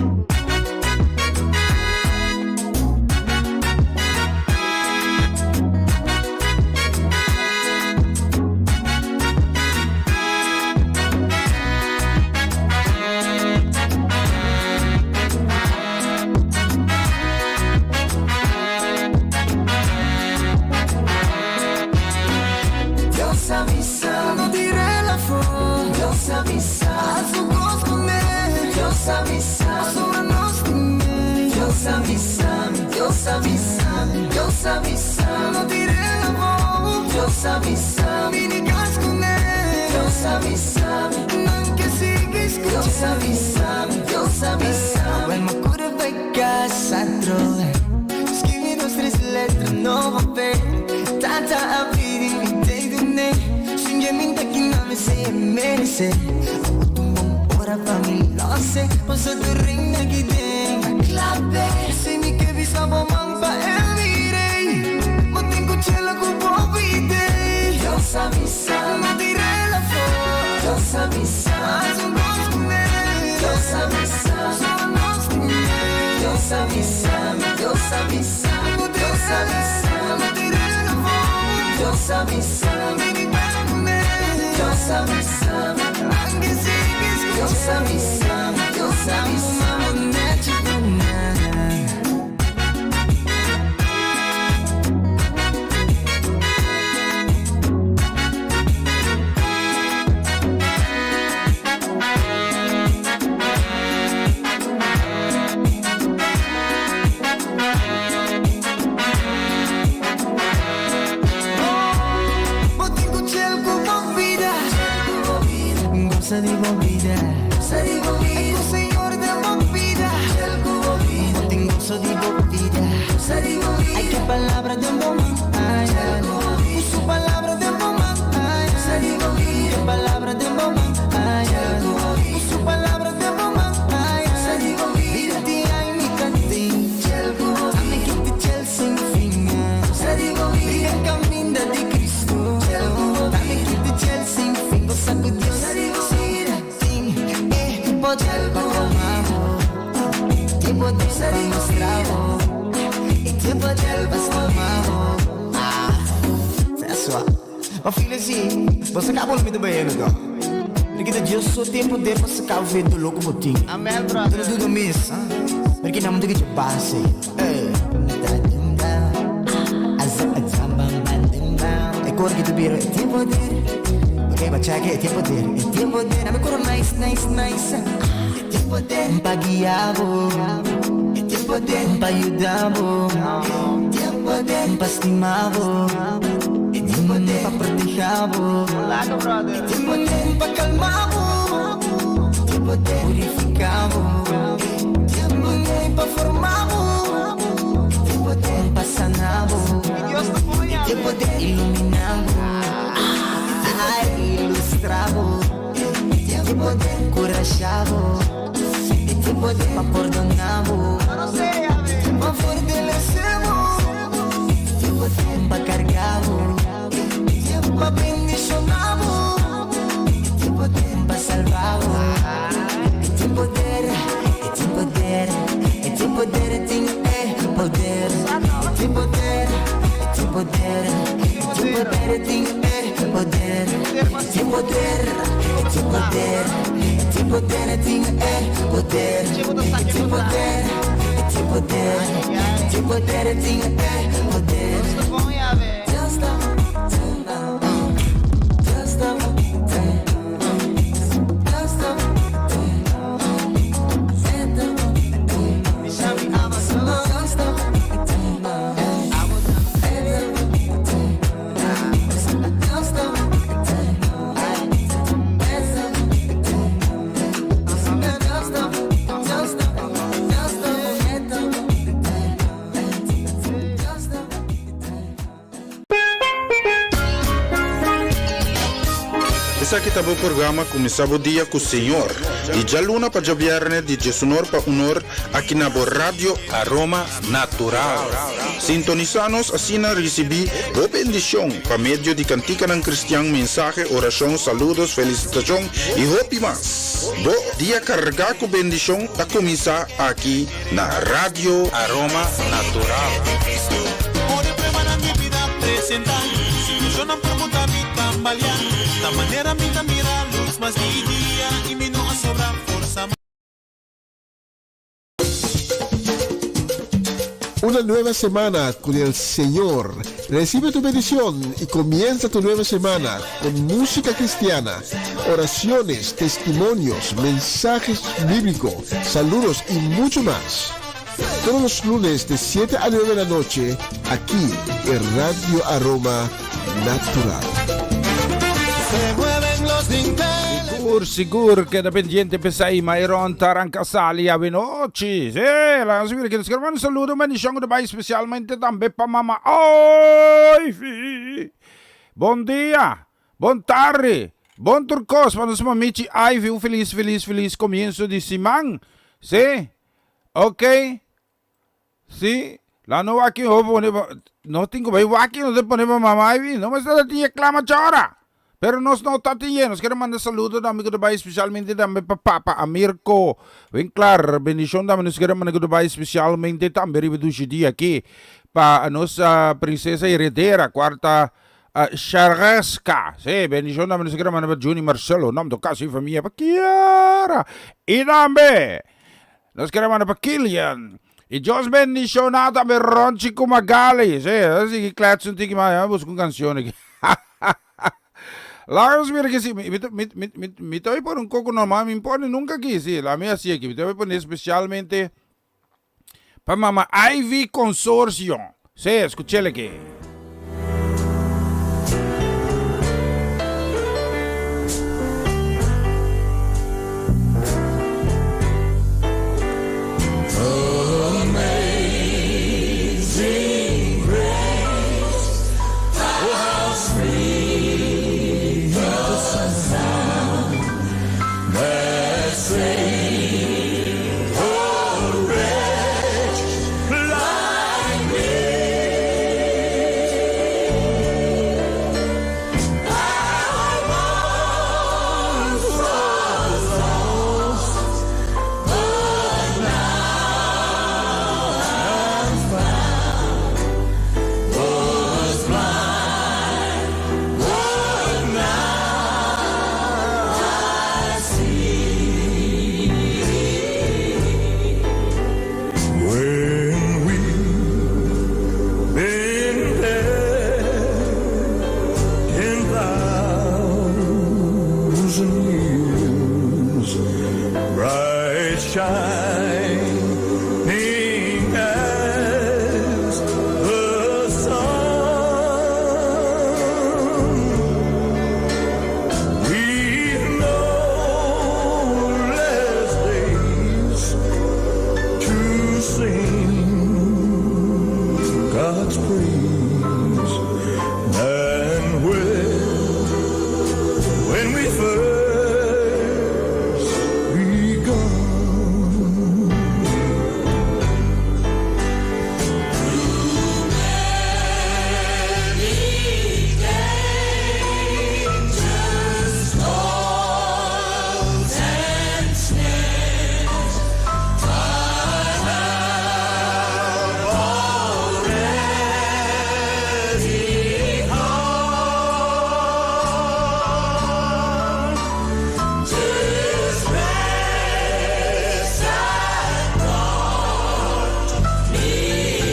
Dios a bisa mi, Dios a bisa mi, Dios a bisa mi. No tir'é afó. Dios a bisa mi, ni kas kuné. Dios a bisa mi, nan ke sigui skuch'é. Dios a bisa mi, Dios a bisa mi. Wel mi kura bai kas atrobe. Skibi dos tres letra nobo p'e. Tata a pidi mi tei dun'é. Sin dje mi ta kina mi si e meresé. Awo ta un bon ora pa mi los'é. Paso tur reina aki den a klap'é. Si mi ke bisa bo man pa e mir'é. Bo tin ku chela ku bo bid'é. Dios a bisa. No tir'é afó. Dios a bisa. Hasi un kos kuné. Dios a bisa. Solo nos tin. Dios a bisa. Dios a bisa. Dios a bisa. No tir'é afó. Dios a bisa. Bini bek kuné. Dios a bisa. Anke sigui skuch'é. Dios a bisa. Dios a bisa. Bo tin cu chel cu bo bida. Goza di bo bida. E cu Señor den bo bida. Bo tin gozo di bo bida. Ay ke palabra den bo man. Ay, Cu su palabra den bo man. Ay, Ke palabra den bo man. Ay, Cu su palabra den bo man. Ay, Bida di ay mi ta tin. Ami ki ta chel sin fin. Riba caminda di Cristo. Ami ki ta chel sin fin. Bo sa cu Dios si tin e poder pa calma bo. Tin poder pa mustra bo. E tin poder pa stima bo. Ah, that's why. Ma feel así, bo sa cabo lo mi ta bayendo to. Pero kita Dios so tin poder pa saca bo fe dolor cu bo tin. Amen, brother. Tu no duda mes, ha? Pero kita nan mundo kita base. Ey. E cor kita bira e tin poder. Ok, ba check e tin poder. E tin poder. Na mi coro nice, nice, nice. E tin poder pa guia bo. E tin poder pa yuda bo. E tin poder pa stima bo. E tin poder pa proteha bo. E tin poder pa calma bo. E tin poder purifica bo. E tin poder pa forma bo. E tin poder pa sana bo. E tin poder ilumina bo. Ay, ilustra bo. E tin poder curasha bo. E tin poder pa pordona bo. Pa fortalece bo. Pa carga bo. Pa bendiciona bo. Pa salva bo. E tin poder, e tin poder, e tin poder, e tin e poder. E tin poder, e tin poder, e tin poder, e tin e poder. E tin poder, e tin poder, e tin poder, e tin e poder. E tin poder, e tin poder, e tin poder, e tin e poder. Dios ta, Dios ta, Dios ta, Dios ta, Dios ta, Esaki ta bo programa Kuminsá Bo Dia ku Señor, di djaluna pa djabièrnè di djesunor pa unor aki na bo Radio Aroma Natural. Sintonisá nos asina risibí bo bendishon pa medio di kantikanan kristian, mensahe, orashon, saludos, felisitashon i hopi mas. Bo dia kargá ku bendishon ta kuminsá aki na Radio Aroma Natural. Una nueva semana con el Señor. Recibe tu bendición y comienza tu nueva semana con música cristiana, oraciones, testimonios, mensajes bíblicos, saludos y mucho más. Todos los lunes de 7 a 9 de la noche, aquí en Radio Aroma Natural. Se mueven los dinteles. Sigur, sigur, keda pendiente p'esei, Myron Taranka Sali avenochi. Sí, la nos mira que nos queremos un saludo, un bendición que bai especialmente tambe pa mama Ivy. Bon dia, bon tarde, bon tur kos pa nos mamichi Ivy. Un feliz, feliz, feliz comienzo di siman. Sí, ok. Sí, la no wak ho pone pa, nos tin ku bai wak nos ta pone pa mama Ivy, no mester ta tin e klama chora. Pero nos no ta tin ye, nos kere manda saludo tambe ku ta bai especialmente tambe pa papa Amirko Winklar, bendishon tambe nos kere manda ku ta bai especialmente tambe riba dushi dia aki pa nos princesa heredera kuarta Shareska, sí, bendishon tambe nos kere manda pa Juni Marcelo, nom to kasi famia pa Kiara i tambe Nos kere manda pa Kilian. I Dios bendiciona tambe Ronchi cu Magali. Sí, a sigui klets un tiki mas. A busca un cancion aki. Laga nos mira aki si. Mi, mi, mi, mi, mi ta pone un coco normal. Mi pone nunca aki. Sí, la mi haci aki. Mi ta pone especialmente pa mama Ivy Consorcio. Sí, escuchele aki. Amazing grace, how sweet the sound that saved a wretch like me. I once was lost, but now I'm found. Was blind, but now I see. When we've been dead 10,000 years, bright shining as the sun, we've no less days to sing God's praise than when we first begun. Many dangers, toils, and snares I have already come. 'Tis grace that brought me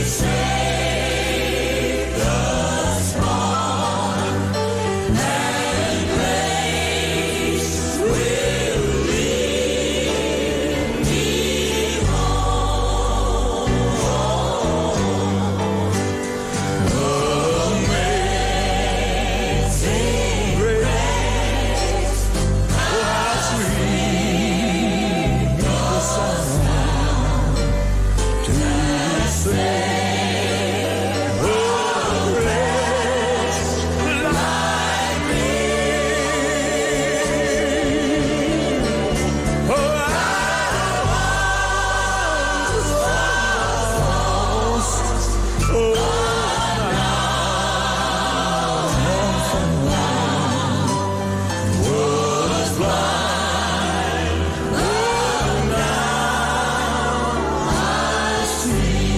safe thus far, and grace will lead me home. Amazing grace, how sweet the sound to save a wretch like me. Oh, I once was lost, oh, now I'm found. Was blind, but now I see.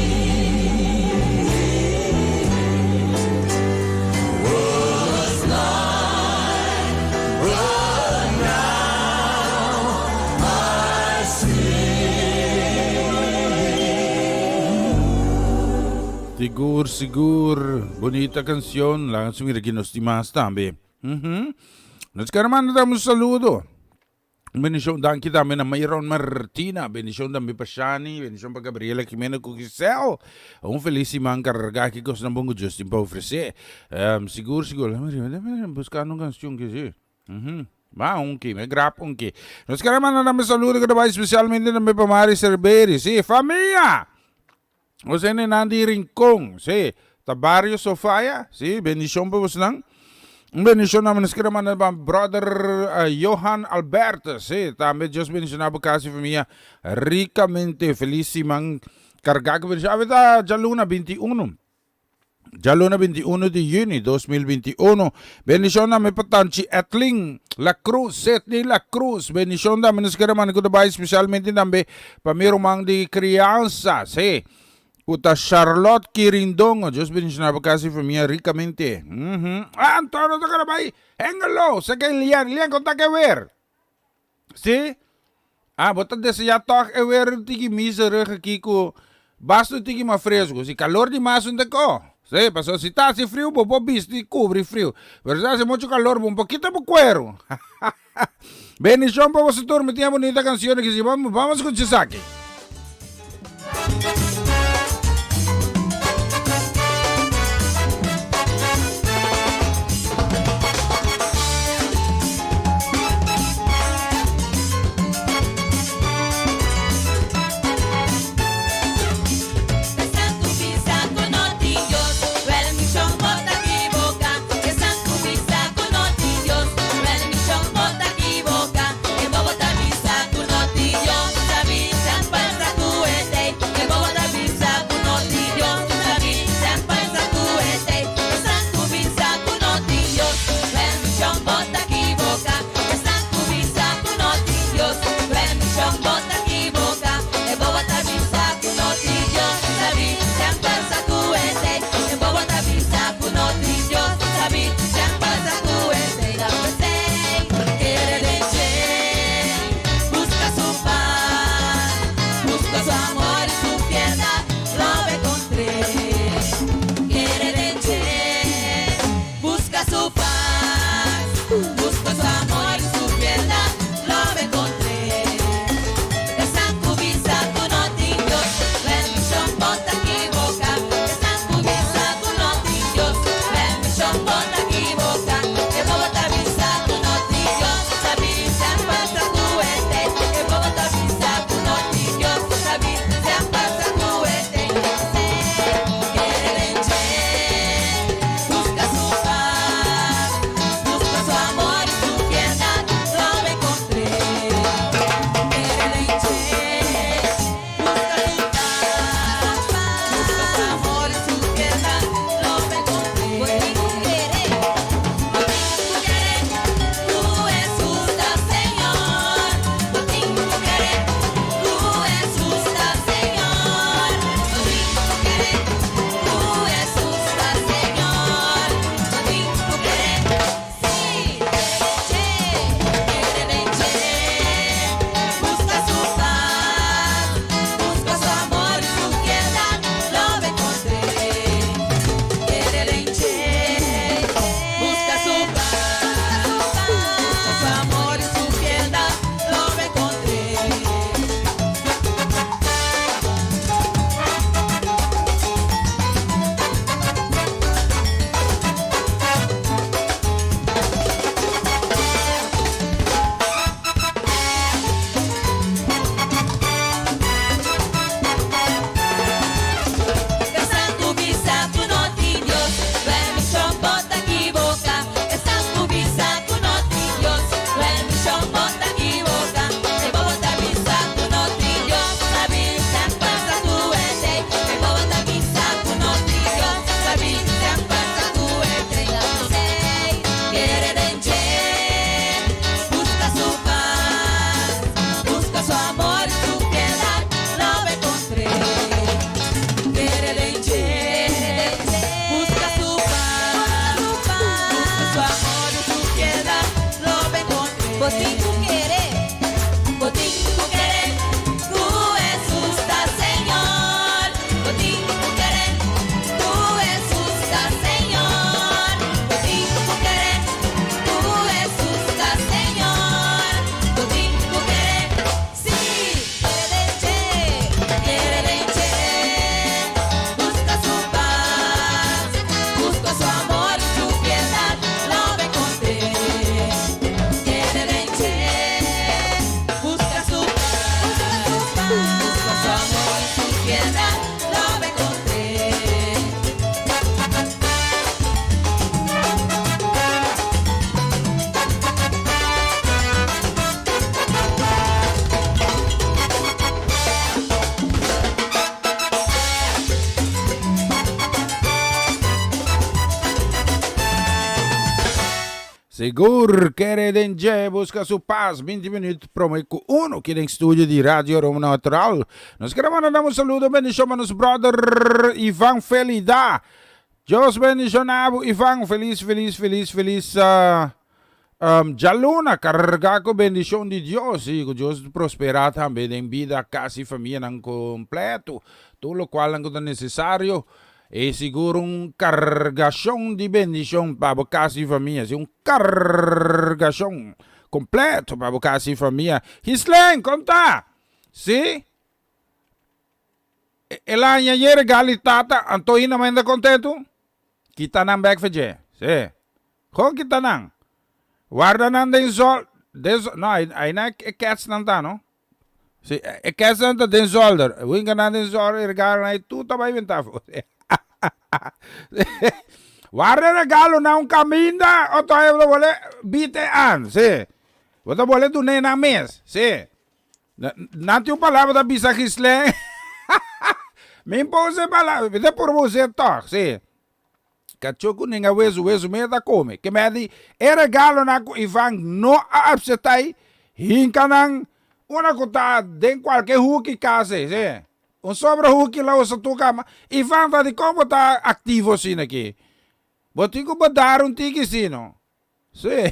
Was blind, but now I see. Sigur, sigur. Bunita cancion. Laga nos mira ki nos tin mas tambe. Ujú. Nos quier manda tambe un saludo. Un bendishon danki tambe na Mayron Martina, bendishon tambe pa Shani, bendishon pa Gabriela Jimena ku Giselle. Un felis siman kargá ki kosnan bon ku Dios tin pa ofresé. Sigur sigur, lame buska un kanshon ke si. Ba un ki, me grap un ki. Nos kere manda tambe saludo ku ta bai spesialmente tambe pa Mari Cerberi. Si, famia! Nos hendenan di Rincon, sí, ta Barrio Sofia, sí, bendicion pa bosnan. Un bendicion tambe nos kere manda pa brother Johan Albertus, sí, tambe Dios bendiciona bo casa y famia ricamente. Feliz siman carga cu bendicion. Awe ta djaluna 21. Djaluna 21 di juni 2021. Bendicion tambe pa Tanchi Etlin La Cruz, Sidney La Cruz. Bendicion tambe nos kere manda cu ta bay specialmente tambe pa mi ruman di crianza, sí, cu ta Charlotte Quirindongo. Dios bendiciona bo casa y famia ricamente. Anto nos ta kere bay Hengelo, cerca di Lian. Lian, con ta ke weer? Sí? Ah, bo ta deseá tòg e weer un tiki miserig aki ku basta un tiki mas fresku. Si kalor di mas un ta ko. Sí, pasobra si ta hasi friu bo por bisti kubri friu. Pero si ta hasi muchu kalor bo un por kita bo kueru. Bendishon pa boso tur. Mi tin e bunita kanshon aki. Si bamos bamos skucha esaki. Sigur kere den dje buska su pas 20 minuut prome ku uno ki den studio di Radio Roma Natural. Nos kere manda nan un saludo bendishon pa nos brother Ivan Felida. Dios bendishona bo Ivan. Felis felis felis felis uh, um, djaluna karga ku bendishon di Dios i ku Dios prospera tambe den bida, kas i famianan kompleto. Tur lokualnan ku ta nesesario. E sigur un kargashon di bendishon pa bo kas i famia. Si, un kargashon kompleto pa bo kas i famia. Gislaine, kon ta? Si, el a haña ye regal di tata, anto hina menda kontentu? Kita nan bèk for dje. Si, kon kita nan? Warda nan den zòl, den zòl, no, ai nan e kètsnan ta, no? Si, e kèsnan ta den zòlder. Winka nan den zòlder, e regalonan ei tur ta bai bentá afó. Warda regalonan un kaminda, oto bo ta bole bite an. Si. Bo ta bole dun'é nan mes. Si. Nan tin un palabra ta bisa Gislén. Mi por usa e palabra, mi ta purba us'é tòg. Si. Kachó ku ninga wesu, wesu mes ta kome. Ke mei di e regalonan ku Ivan no a apseptá ei, hinka nan una ku ta den kualke huki kas ei, sí. Un sobra huki la usa tur kama. Ivan ta di kon bo ta aktivo asina aki? Bo tin ku bo dar un tiki si no. Sí.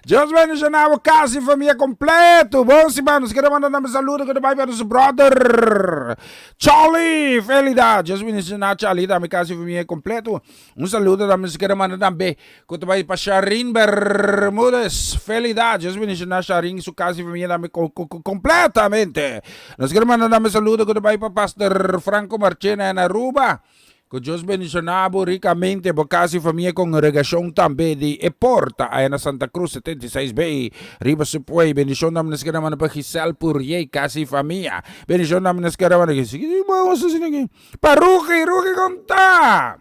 Dios bendiciona bo casa y familia completo. Bon siman. Nos quiere mandar un saludo que te bai para nuestro brother Charlie. Felicidad. Dios bendiciona Charlie también casa y familia completo. Un saludo también nos quiere mandar también que te bai para Sharin Bermúdez. Felicidad. Dios bendiciona Sharin su casa y familia también completamente. Nos quiere mandar también saludo que te bai para Pastor Franco Marchena en Aruba. Ku Dios bendishoná bo rikamente, bo kas i famia i kongregashon tambe di E Porta aya na Santa Cruz 76 B riba Subway. Bendishon na mester keda manda pa Giselle Purrier, kas i famia. Bendishon na mester keda manda pa Rugi, Rugi kon ta?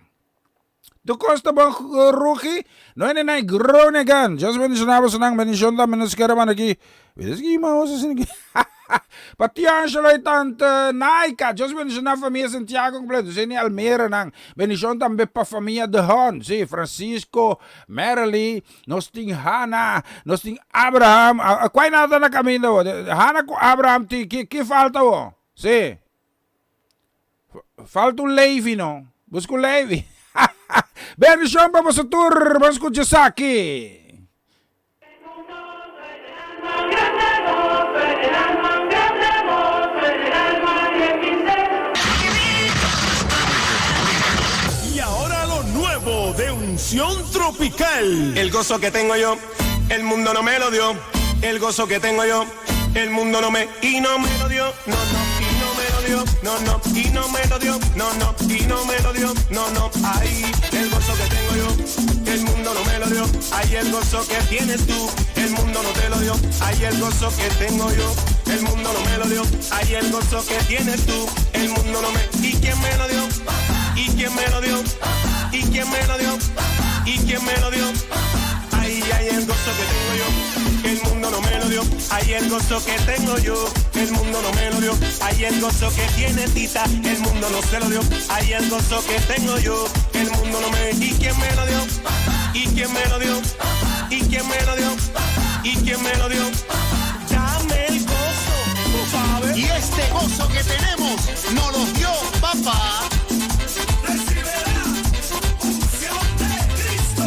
Tu kos ta bon Rugi? No ene nai Groningen. Dios bendishoná bosonan. Bendishon ta mester keda manda ki. Pa tio Angelo y tante Naika, Dios bendiciona famia Santiago completo, Zeni Almera nan, bendicion tambe pa famia De Haan, si, Francisco, Merely, nos tin Hanna, nos tin Abraham, cuai nan ta na caminda bo? Hanna cu Abraham tin, ki ki falta bo? Si, falta un Levi no, busca un Levi, bendicion pa boso tur, ban scucha esaki. Y ahora lo nuevo de Unción Tropical. El gozo que tengo yo, el mundo no me lo dio. El gozo que tengo yo, el mundo no me y no me lo dio. No, no, y no me lo dio. No, no, y no me lo dio. No, no, y no me lo dio. No, no, ay, el gozo que tengo yo, el mundo no me lo dio. Ay, el gozo que tienes tú, el mundo no te lo dio. Ay, el gozo que tengo yo, el mundo no me lo dio. Ay, el gozo que tienes tú, el mundo no me. ¿Y quién me lo dio? ¿Y quién me lo dio? ¿Y quién me lo dio? ¿Y quién me lo dio? Ay, ay, el gozo que tengo yo, el mundo no me lo dio. Ay, el gozo que tengo yo, el mundo no me lo dio. Ay, el gozo que tiene Tita, el mundo no se lo dio. Ay, el gozo que tengo yo, el mundo no me. ¿Y quién me lo dio? ¿Y quién me lo dio? ¿Y quién me lo dio? ¿Y quién me lo dio? Dame el gozo, tú sabes. Y este gozo que tenemos nos lo dio papá. Unción de Cristo.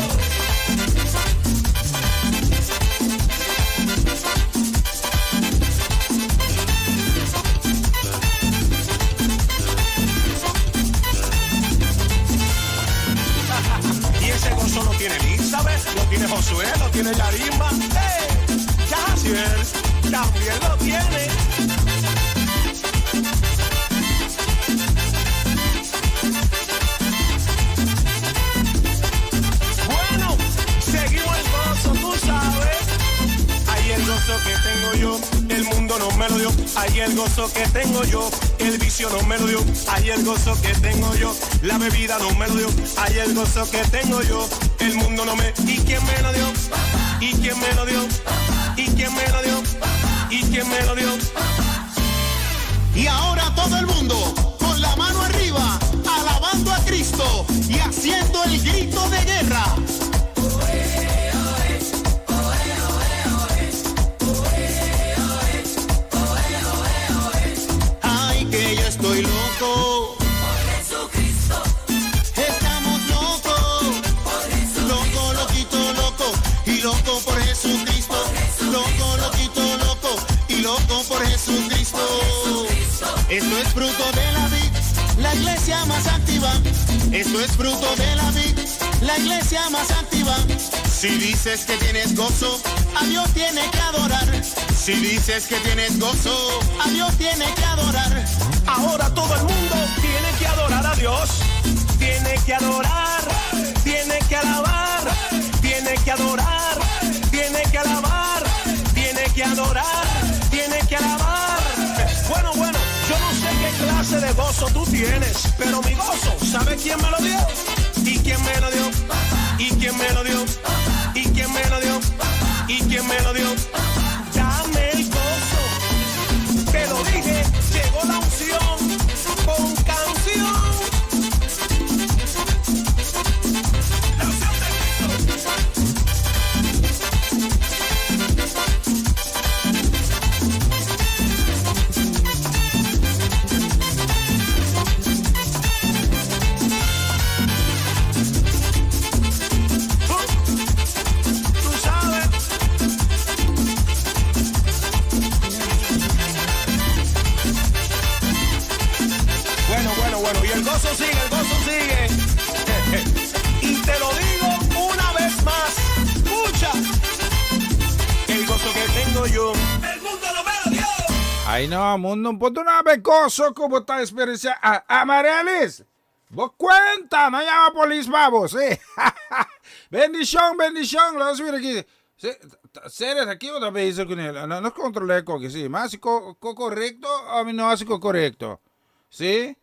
Y ese gozo lo tiene Elizabeth, lo tiene Josué, lo tiene Yarimba. ¡Hey! Yaciel también lo tiene. Bueno, seguimos el gozo, tú sabes. Ay, el gozo que tengo yo, el mundo no me lo dio. Ay, el gozo que tengo yo, el vicio no me lo dio. Ay, el gozo que tengo yo, la bebida no me lo dio. Ay, el gozo que tengo yo, el mundo no me. ¿Y quién me lo dio? ¿Y quién me lo dio? ¿Y quién me lo dio? ¿Y quién me lo dio? Y ahora todo el mundo con la mano arriba, alabando a Cristo y haciendo el grito de guerra. Esto es fruto de la vid, la iglesia más activa. Esto es fruto de la vid, la iglesia más activa. Si dices que tienes gozo, a Dios tiene que adorar. Si dices que tienes gozo, a Dios tiene que adorar. Ahora todo el mundo tiene que adorar a Dios. Tiene que adorar, tiene que alabar, tiene que adorar, tiene que alabar, tiene que adorar, tiene que alabar. Bueno, bueno, yo no sé qué clase de gozo tú tienes, pero mi gozo, ¿sabes quién me lo dio? ¿Y quién me lo dio? ¿Y quién me lo dio? ¿Y quién me lo dio? ¿Y quién me lo dio? Dame el gozo. Te lo dije, llegó la unción con canción. La unción de Cristo. Tú sabes. Bueno, bueno, bueno. Y el gozo sigue, el gozo sigue. Y te lo digo una vez más. Escucha. El gozo que tengo yo. El mundo no me lo dio. Ay no, mundo no por duna bo goso ku bo ta eksperensiá. Amarelis, bo kuenta, nan yama polis pa bo, sí. Bendishon, bendishon, los mira aki. Sí, serio, ta ki bo ta bezig kuné? No, no kontrol'é koki, sí. Mi hasi ko, ko korekto o mi no hasi ko korekto? Sí?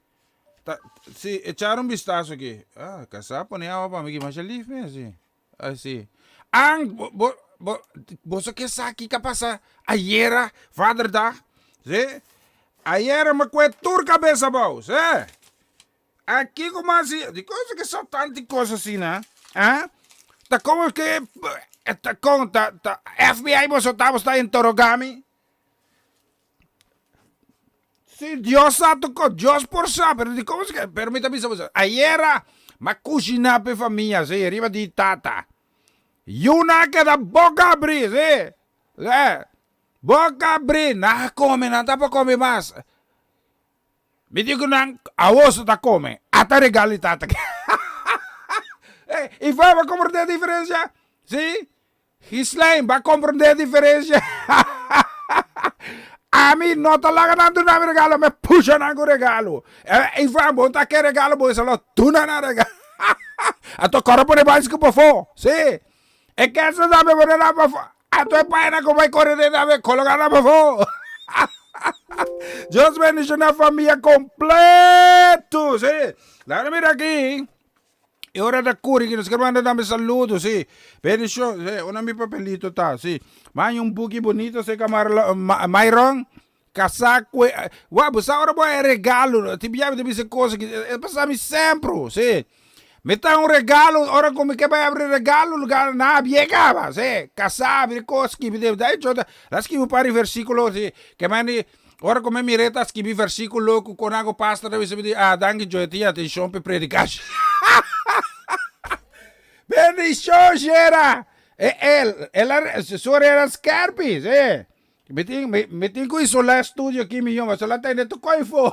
Ta, sí, echar un bistazo aki. Ah, kasá pone awa pa mi aki, masha lif mes, sí. Así. Ang, bo, bo, bo, boso ke sa kiko a pasa ayera, Vaderdag? Sí? Ayera mi kue tur kabes abou, sí. Aki ku mas di, di cosa ke sa tanti kos asina, ah? Ta komo ke, ta kon, ta, ta FBI boso ta, boso ta interroga mi? Si Dios sa tur kos, Dios por sa, pero di komo esaki, pero mi ta bisa boso, ayera m'a kushiná pa e famia, si, riba di tata. Yuna a keda boka abrí, si, si, boka abrí, nan a kome, nan ta por kome mas. Mi di ku nan, awor su ta kome, ata regalo di tata. I bo a komprendé e diferensia? Si, Gislain, ba comprende e diferencia? Ami no ta laga nan duna mi regalo, mi pusha nan cu regalo. Eh, Ivan, bo ta ke regalo, bo solo duna nan regalo. Anto corre pone bicycle pafó, sí. E kersen tambe pone nan pafó. Anto e paña cu bay corre den tambe, coloca nan pafó. Dios bendiciona familia completo, sí. Laga mira aki. E ora ta curi ki nos ker manda tambe saludo, si. Bendicion, si. Una mi papelito ta, si. Manja un buki bonito cerca Marlo, Ma, Myron. Casá cu e, wa, bo sa ora bo haña regalo, ti bia mi ta bisa cosa ki, e pasa mi sempre, si. Mi ta un regalo, ora cu mi ke bai abri regalo, lugar nan a bia caba, si. Casá, abri cos, skibi, de hecho, ta skibi un par di versiculo, si, ke mandi. Ora ku mi mir'é ta skibi versíkulo ku kon ago pastor ta bisa mi di, ah, danki Joe, tin atenshon p'e predikashi. Bendishon, Shera! E el, el a, su orera skerpi, sí. Mi tin, mi, mi tin ku isolá e studio aki mihó, pasobra el a tende tur koi fo.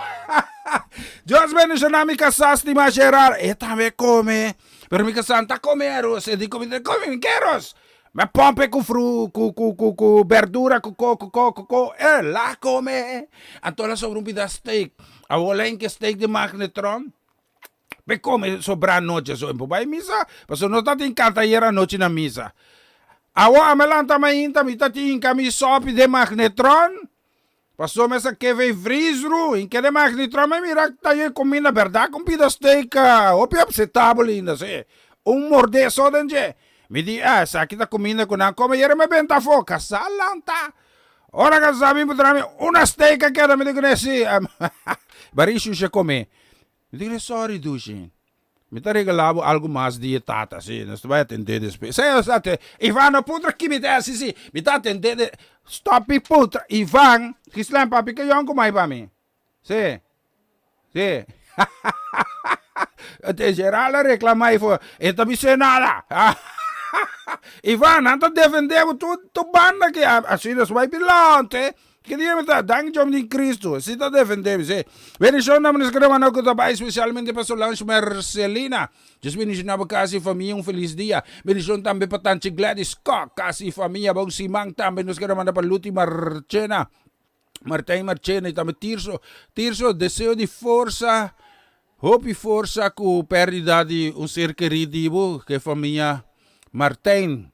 Dios bendishoná mi kasá stimá Gerard. E tambe kome, pero mi kasá no ta kome aros. E di ku mi, kome mi ke aros. Me pompe ku fru, ku, ku, ku, ku berdura, ku ko, ku ko, ku ko. E la kome. Anto la sobra un pida steak. Awor la hinka steak den magnetron. Pe kome sobra anochi so. Por bai misa, pasobra no ta tin kanta ayer anochi na misa. Awor ami a lanta mainta, mi ta tin hinka mi sopi den magnetron. Pasobra mi sa keve e vrisru, hinka den magnetron, mi mira ta yo e kuminda berdad ku un pida steak hopi apsetabel ainda, si. Un mordé so den dje. Mi di, ah, esaki ta kuminda ku nan kome, yere mi benta afó. Kasá lanta. Ora kasá bin puntra mi, una steak a keda? Mi di kuné, si. Bari shusha kome. Mi di kuné, sorry dushi. Mi ta regalá bo algu mas di e tata, sí, nos ta bai atendé despues. Sí, nos ta atendé. Ivan, no puntra ki mi ta hasi, sí. Mi ta atendé de. Stop mi puntra. Ivan, Gislain, papi ke yòn ku mai pa mi? Sí. Sí. Te Gerald a reklamá ei for, e ta bis'é nada. Ivan, nan ta defendé bo tur tur banda aki. Asina nos bai bilante. Ki dia mi ta? Danki Dios mi tin Cristo. Si ta defende mi, si. Bendicion na nos hermano ku ta bai spesialmente pa Solange Mercelina. Dios bendiciona bo kas i famia un felis dia. Bendicion tambe pa Tanchi Gladys Kok, kas i famia. Bon siman tambe nos kere manda pa Luti Marchena. Martijn Marchena i tambe Tirso. Tirso, deseo di forsa, hopi forsa ku pèrdida di un ser kerí di bo, ku e famia Martijn.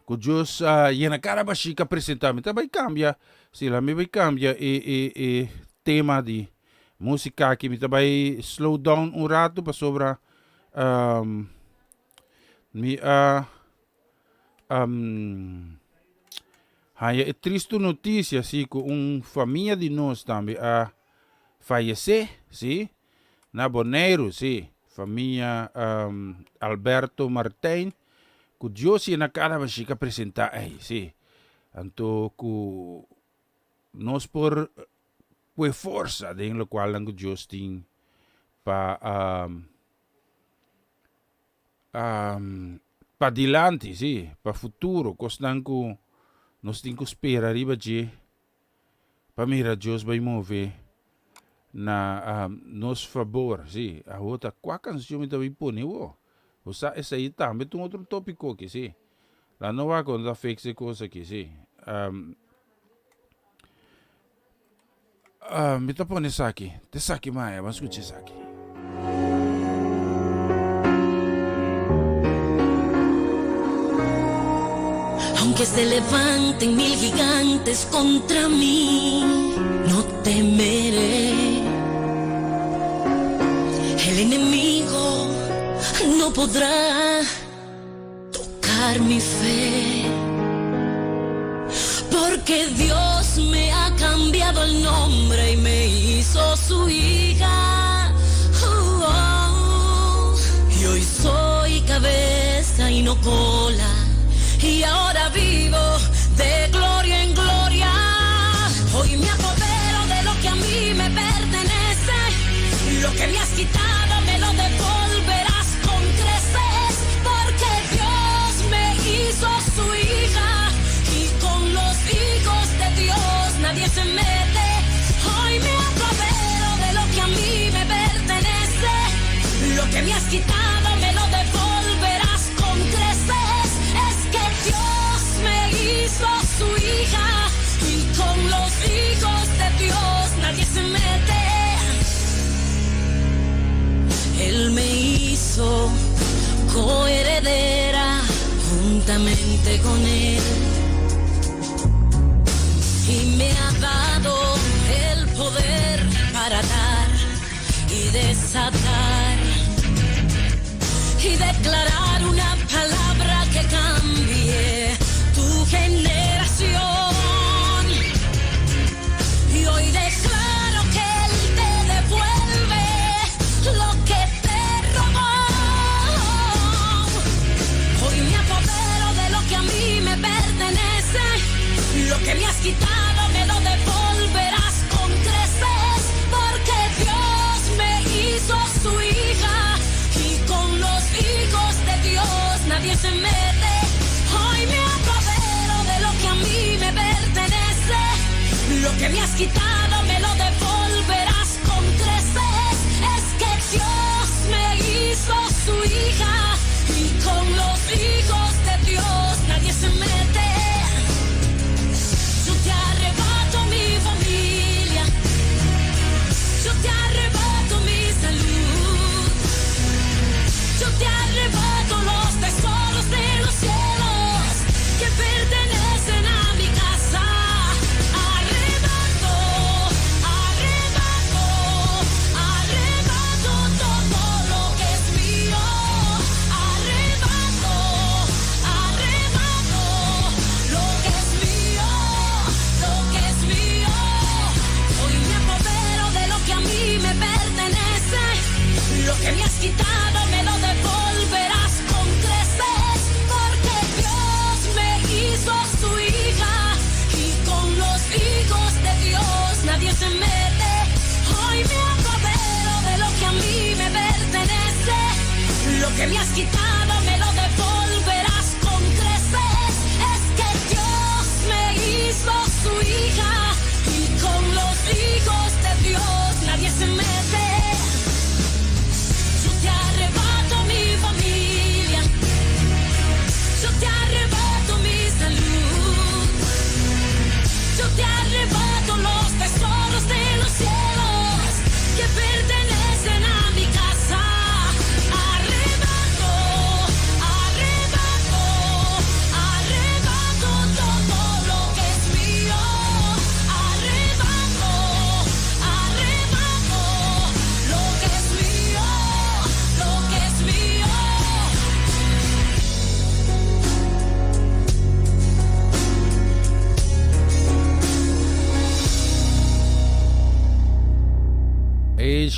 Ku Dios a yena kada bashí ku a presentá. Mi ta bai kambia, si la mi bai kambia e e e tema di músika aki. Mi ta bai slow down un ratu pasobra mi a Haña e tristu notisia si ku un famia di nos tambe a fayesé, si, na Boneiru, si, famia Alberto Martijn, ku Dios yena kada bashika presentá ei, si. Anto ku nos por pue forsa den lokualnan ku Dios tin pa Padilanti, sí, pa futuro, kosnan ku nos tin ku spera riba dje pa mira Dios bai move na nos fabor, sí. Awor ta kua kanshon mi ta bai pone awor? Bo sa esei tambe ta un otro topiko aki, sí. La no wak kon ta fix e kos aki, sí. Mi ta pone esaki. Ta esaki maya, ban skucha esaki. Aunque se levanten mil gigantes contra mí, no temeré. El enemigo no podrá tocar mi fe. Porque Dios me ha cambiado el nombre y me hizo su hija. Oh, oh. Y hoy soy cabeza y no cola. Y ahora vivo de gloria en gloria. Hoy me apodero de lo que a mí me pertenece. Lo que me has quitado me lo devolverás con creces. Porque Dios me hizo su hija. Y con los hijos de Dios nadie se mete. Hoy me apodero de lo que a mí me pertenece. Lo que me has quitado me lo devolverás con creces. Es que Dios me hizo su hija. Y con los hijos de Dios nadie se mete. Él me hizo coheredera juntamente con él. Y me ha dado el poder para dar y desatar y declarar una palabra que cambie tu generación. Y hoy declaro que Él te devuelve lo que te robó. Hoy me apodero de lo que a mí me pertenece. Lo que me has quitado me lo devolverás con creces. Porque Dios me hizo su hija. Y con los hijos de Dios nadie se mete. Hoy me apodero de lo que a mí me pertenece. Lo que me has quitado me lo devolverás con creces. Es que Dios me hizo su hija. Y con los hijos de Dios nadie se mete. Yo te arrebato mi familia. Yo te arrebato mi salud. Yo te arrebato los tesoros de los cielos que pertenecen a mi casa. Arrebato, arrebato, arrebato todo lo que es mío. Arrebato, arrebato lo que es mío, lo que es mío. Hoy me apodero de lo que a mí me pertenece. Lo que me has quitado me lo devolverás con creces. Porque Dios me hizo su hija. Y con los hijos de Dios nadie se mete. Hoy me apodero de lo que a mí me pertenece. Lo que me has quitado me lo devolverás con creces. Es que Dios me hizo su hija. Y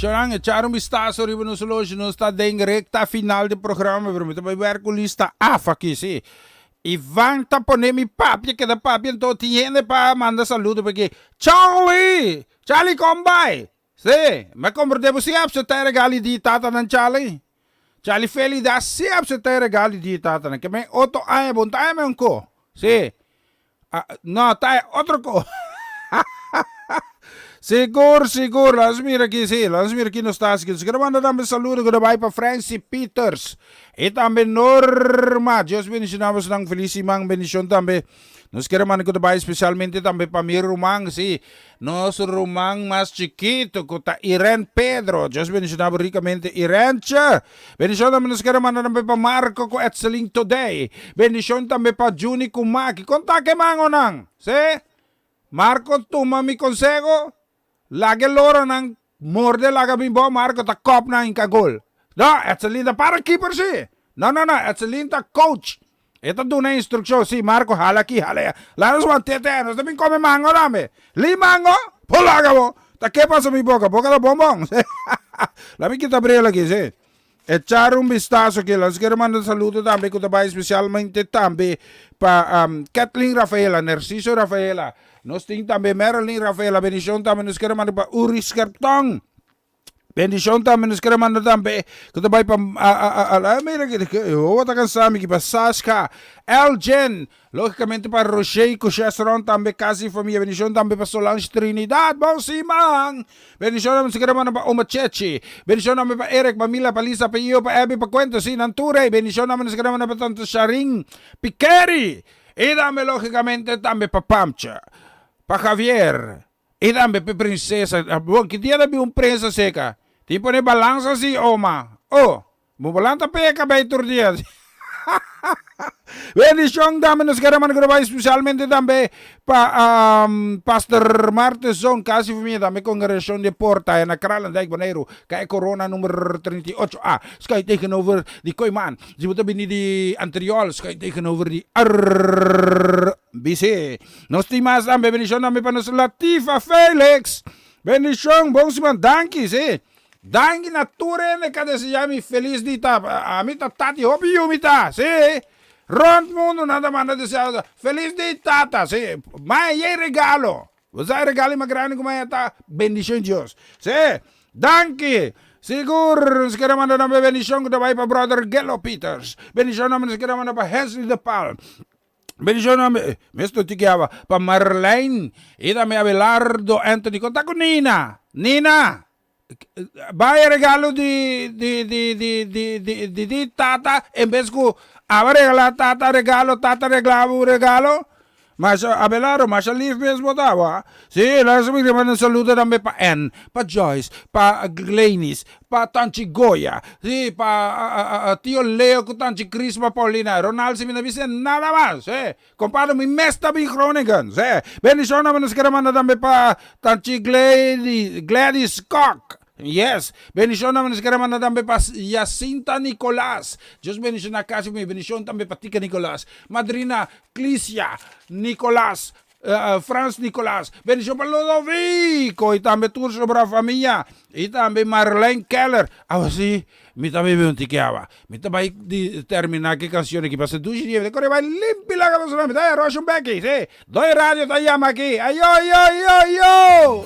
Shonan, echar un vistazo riba nos horloge. Nos ta den recta final di programa, pero mi ta bai werk ku lista af aki, sí. Ivan ta pone mi papia, keda papia, enton tin hende pa manda saludo pa aki. Charlie! Charlie, kom bai! Sí, mi a komprendé bo si apseptá e regalo di tatanan, Charlie. Charlie Felida si apseptá e regalo di tatanan. Ke men otro aña bo no ta aña men un ko. Sí. No, ta e otro ko. Sigur, sigur. Laat mira aki, sí. Laat mira aki nos ta hasi. Nos quiero manda tambe saludo ku ta bai pa Francie Peters. I tambe Norma. Dios bendiciona bosonan. Feliz siman. Bendicion tambe. Nos quiero manda ku ta bai especialmente tambe pa mi ruman, sí. Nos ruman mas chikitu ku ta Irene Pedro. Dios bendiciona bo ricamente Irentje. Bendicion tambe nos kere manda tambe pa Marco ku Etselin Today. Bendicion tambe pa Juni ku Maki. Kon ta ke mangonan? Si? Marco tuma mi conseho. Laga e loronan morde laga bin bo Marco ta kop nan hinka gol. No, Etselin ta para keeper si. No, no, no, Etselin ta coach. E ta duna instrukshon, si, Marco, hala aki, hala aya. Laga nos wan tete, nos ta bin kome mango tambe. Li mango? Por laga bo! Ta ke pasa mi boka? Boka ta bon bon. Laga mi kita bril aki, si. Echar un bistaso aki. Nos kere manda saludo tambe ku ta bai spesialmente tambe pa Kathleen Rafaela, Narciso Rafaela. Nos tin tambe Marilyn Rafaela. Bendishon tambe nos kere manda pa Uri Schertong. Bendishon tambe nos kere manda tambe ku ta bai pa a mira ki Jehovah ta kansa mi ki pa Sasha, Elgin, logikamente pa Roshey ku Shesron tambe kas i famia. Bendishon tambe pa Solange Trinidad, bon siman. Bendishon tambe nos kere manda pa Oma Chechi. Bendishon tambe pa Eric, pa Mila, pa Lisa, pa Io, pa Abby, pa Cuento, si nan tur ei. Bendishon tambe nos kere manda pa Tante Sharin Pikeri i tambe logikamente tambe pa Pamcha, pa Javier. I tambe p'e prinsesa. Bon, ki dia ta bin un prensa seka? Tin pone balansa si, oma. Oh, bo balansa ta pega kabei tur dia. Bendishon tambe nos kere manda ku bai spesialmente tambe pa Pastor Martezon, kasi famia tambe kongregashon di Porta na Kralendijk, Boneiru, Kaya Corona number 38 A, schuin tegenover di Kooiman. Si bo ta bini di Antriol, schuin tegenover di RBC. Nos tin mas tambe bendishon tambe pa nos Latifa Felix. Bendishon, bon siman, danki si. Danki na tur hende ka desea mi felis di ta. Ami ta tati hopi yu mi ta, si. Rond mundu nan ta manda desea felis di tata, si. Mai yei regalo. Bo sa e regalo mas grandi ku mai ta bendishon Dios. Si. Danki. Sigur nos kere manda tambe bendishon ku ta bai pa brother Gelo Peters. Bendishon tambe nos kere manda pa Hensley de Palm. Bendishon tambe, mes no tikiaba, pa Marlijn i tambe Abelardo Anthony. Konta ku Nina. Nina, bai e regalo di di di di di di di di tata en bes ku aba regalá tata regalo, tata reglá bo regalo. Masha, Abelardo, masha lif mes bo ta, wak. Sí, laga mi manda un saludo tambe pa Ann, pa Joyce, pa Glenis, pa Tanchi Goya, sí, pa Tio Leo ku Tanchi Chris, pa Paulina, Ronald si mi no bisa nada mas, sí. Kompadre mi mes ta bin Groningen, sí. Bendishon tambe nos kere manda tambe pa Tanchi Gladys, Gladys Kok, yes. Bendishon tambe nos kere manda tambe pa Jacinta Nicolas, Dios bendishona kasi mi, bendishon tambe pa Tika Nicolas, Madrina Clicia Nicolas, Frans Nicolas, bendicion pa Lodovico y tambe tur sobra famia y tambe Marlene Keller. Awa si, mi ta bebe un tiki awa. Mi ta bay di termina ki cancion aki pasobra dushi di mi ta core bay limpi laga pasobra mi ta haya rush un beki. Si, doy radio ta yama aki. Ayo, ayo, ayo, ayo!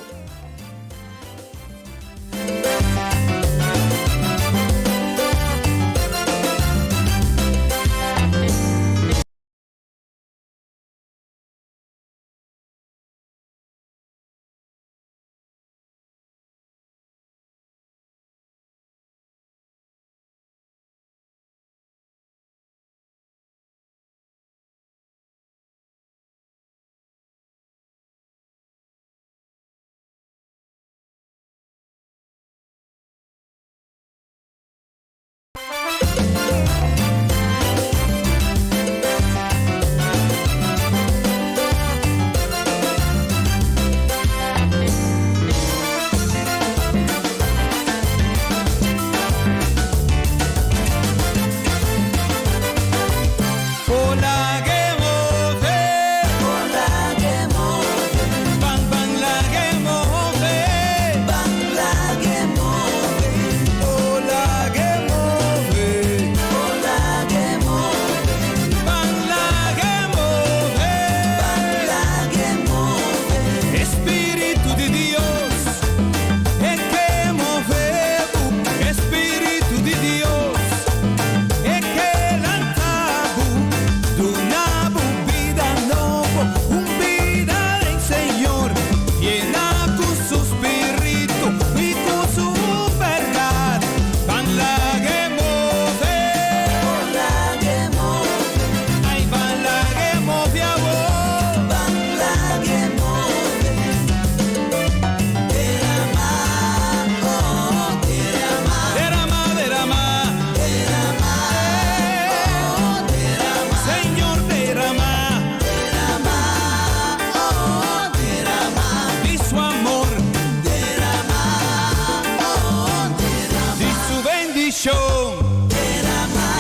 bendición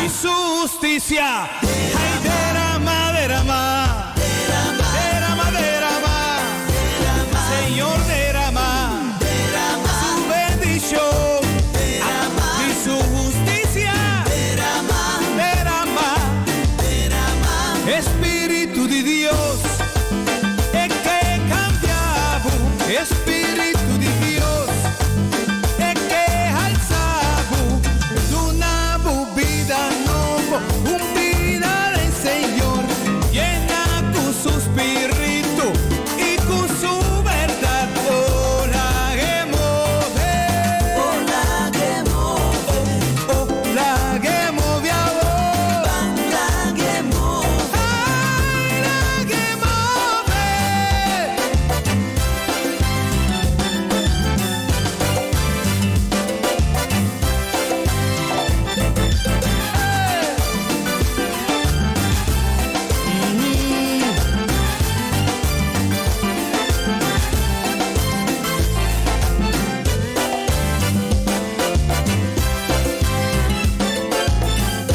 y su justicia. Ay, derrama, derrama. Derrama, derrama. Señor, derrama. Su bendición y su justicia. Derrama. Espíritu de Dios, e ke kambia bo. Espíritu di Dios, e ke halsa bo. Duna bo bida nobo, un bida di Señor. Yena ku su spiritu i ku su bèrdat. Oh, lag'é move. Oh, lag'é move. Oh, lag'é move awor. Lag'é move. Ay, lag'é move.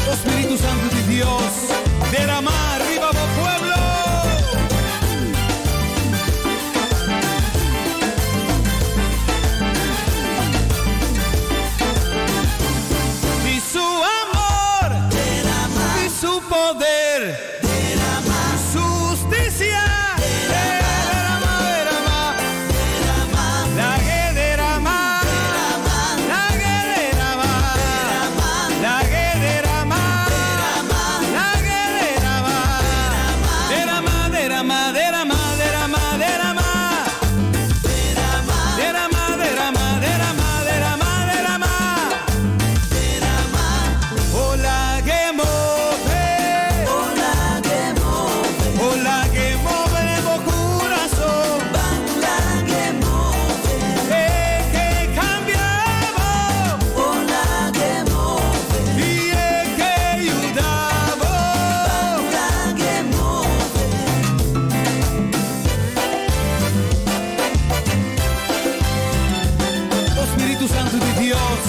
Oh Spiritu Santu di Dios, derama riba bo pueblo. Y su amor, y su poder, su justicia, derrama, derrama, lag'é derrama, lag'é derrama, lag'é derrama, lag'é derrama, derrama, derrama, derrama, derrama, derrama. Derrama, derrama, derrama, derrama, derrama. Oh, lag'é move. Oh, lag'é move. Oh, lag'é move bo kurason. Lag'é move. E ke kambia bo. Oh, lag'é move. I e ke yuda bo. Lag'é move. Oh Spiritu Santu di Dios.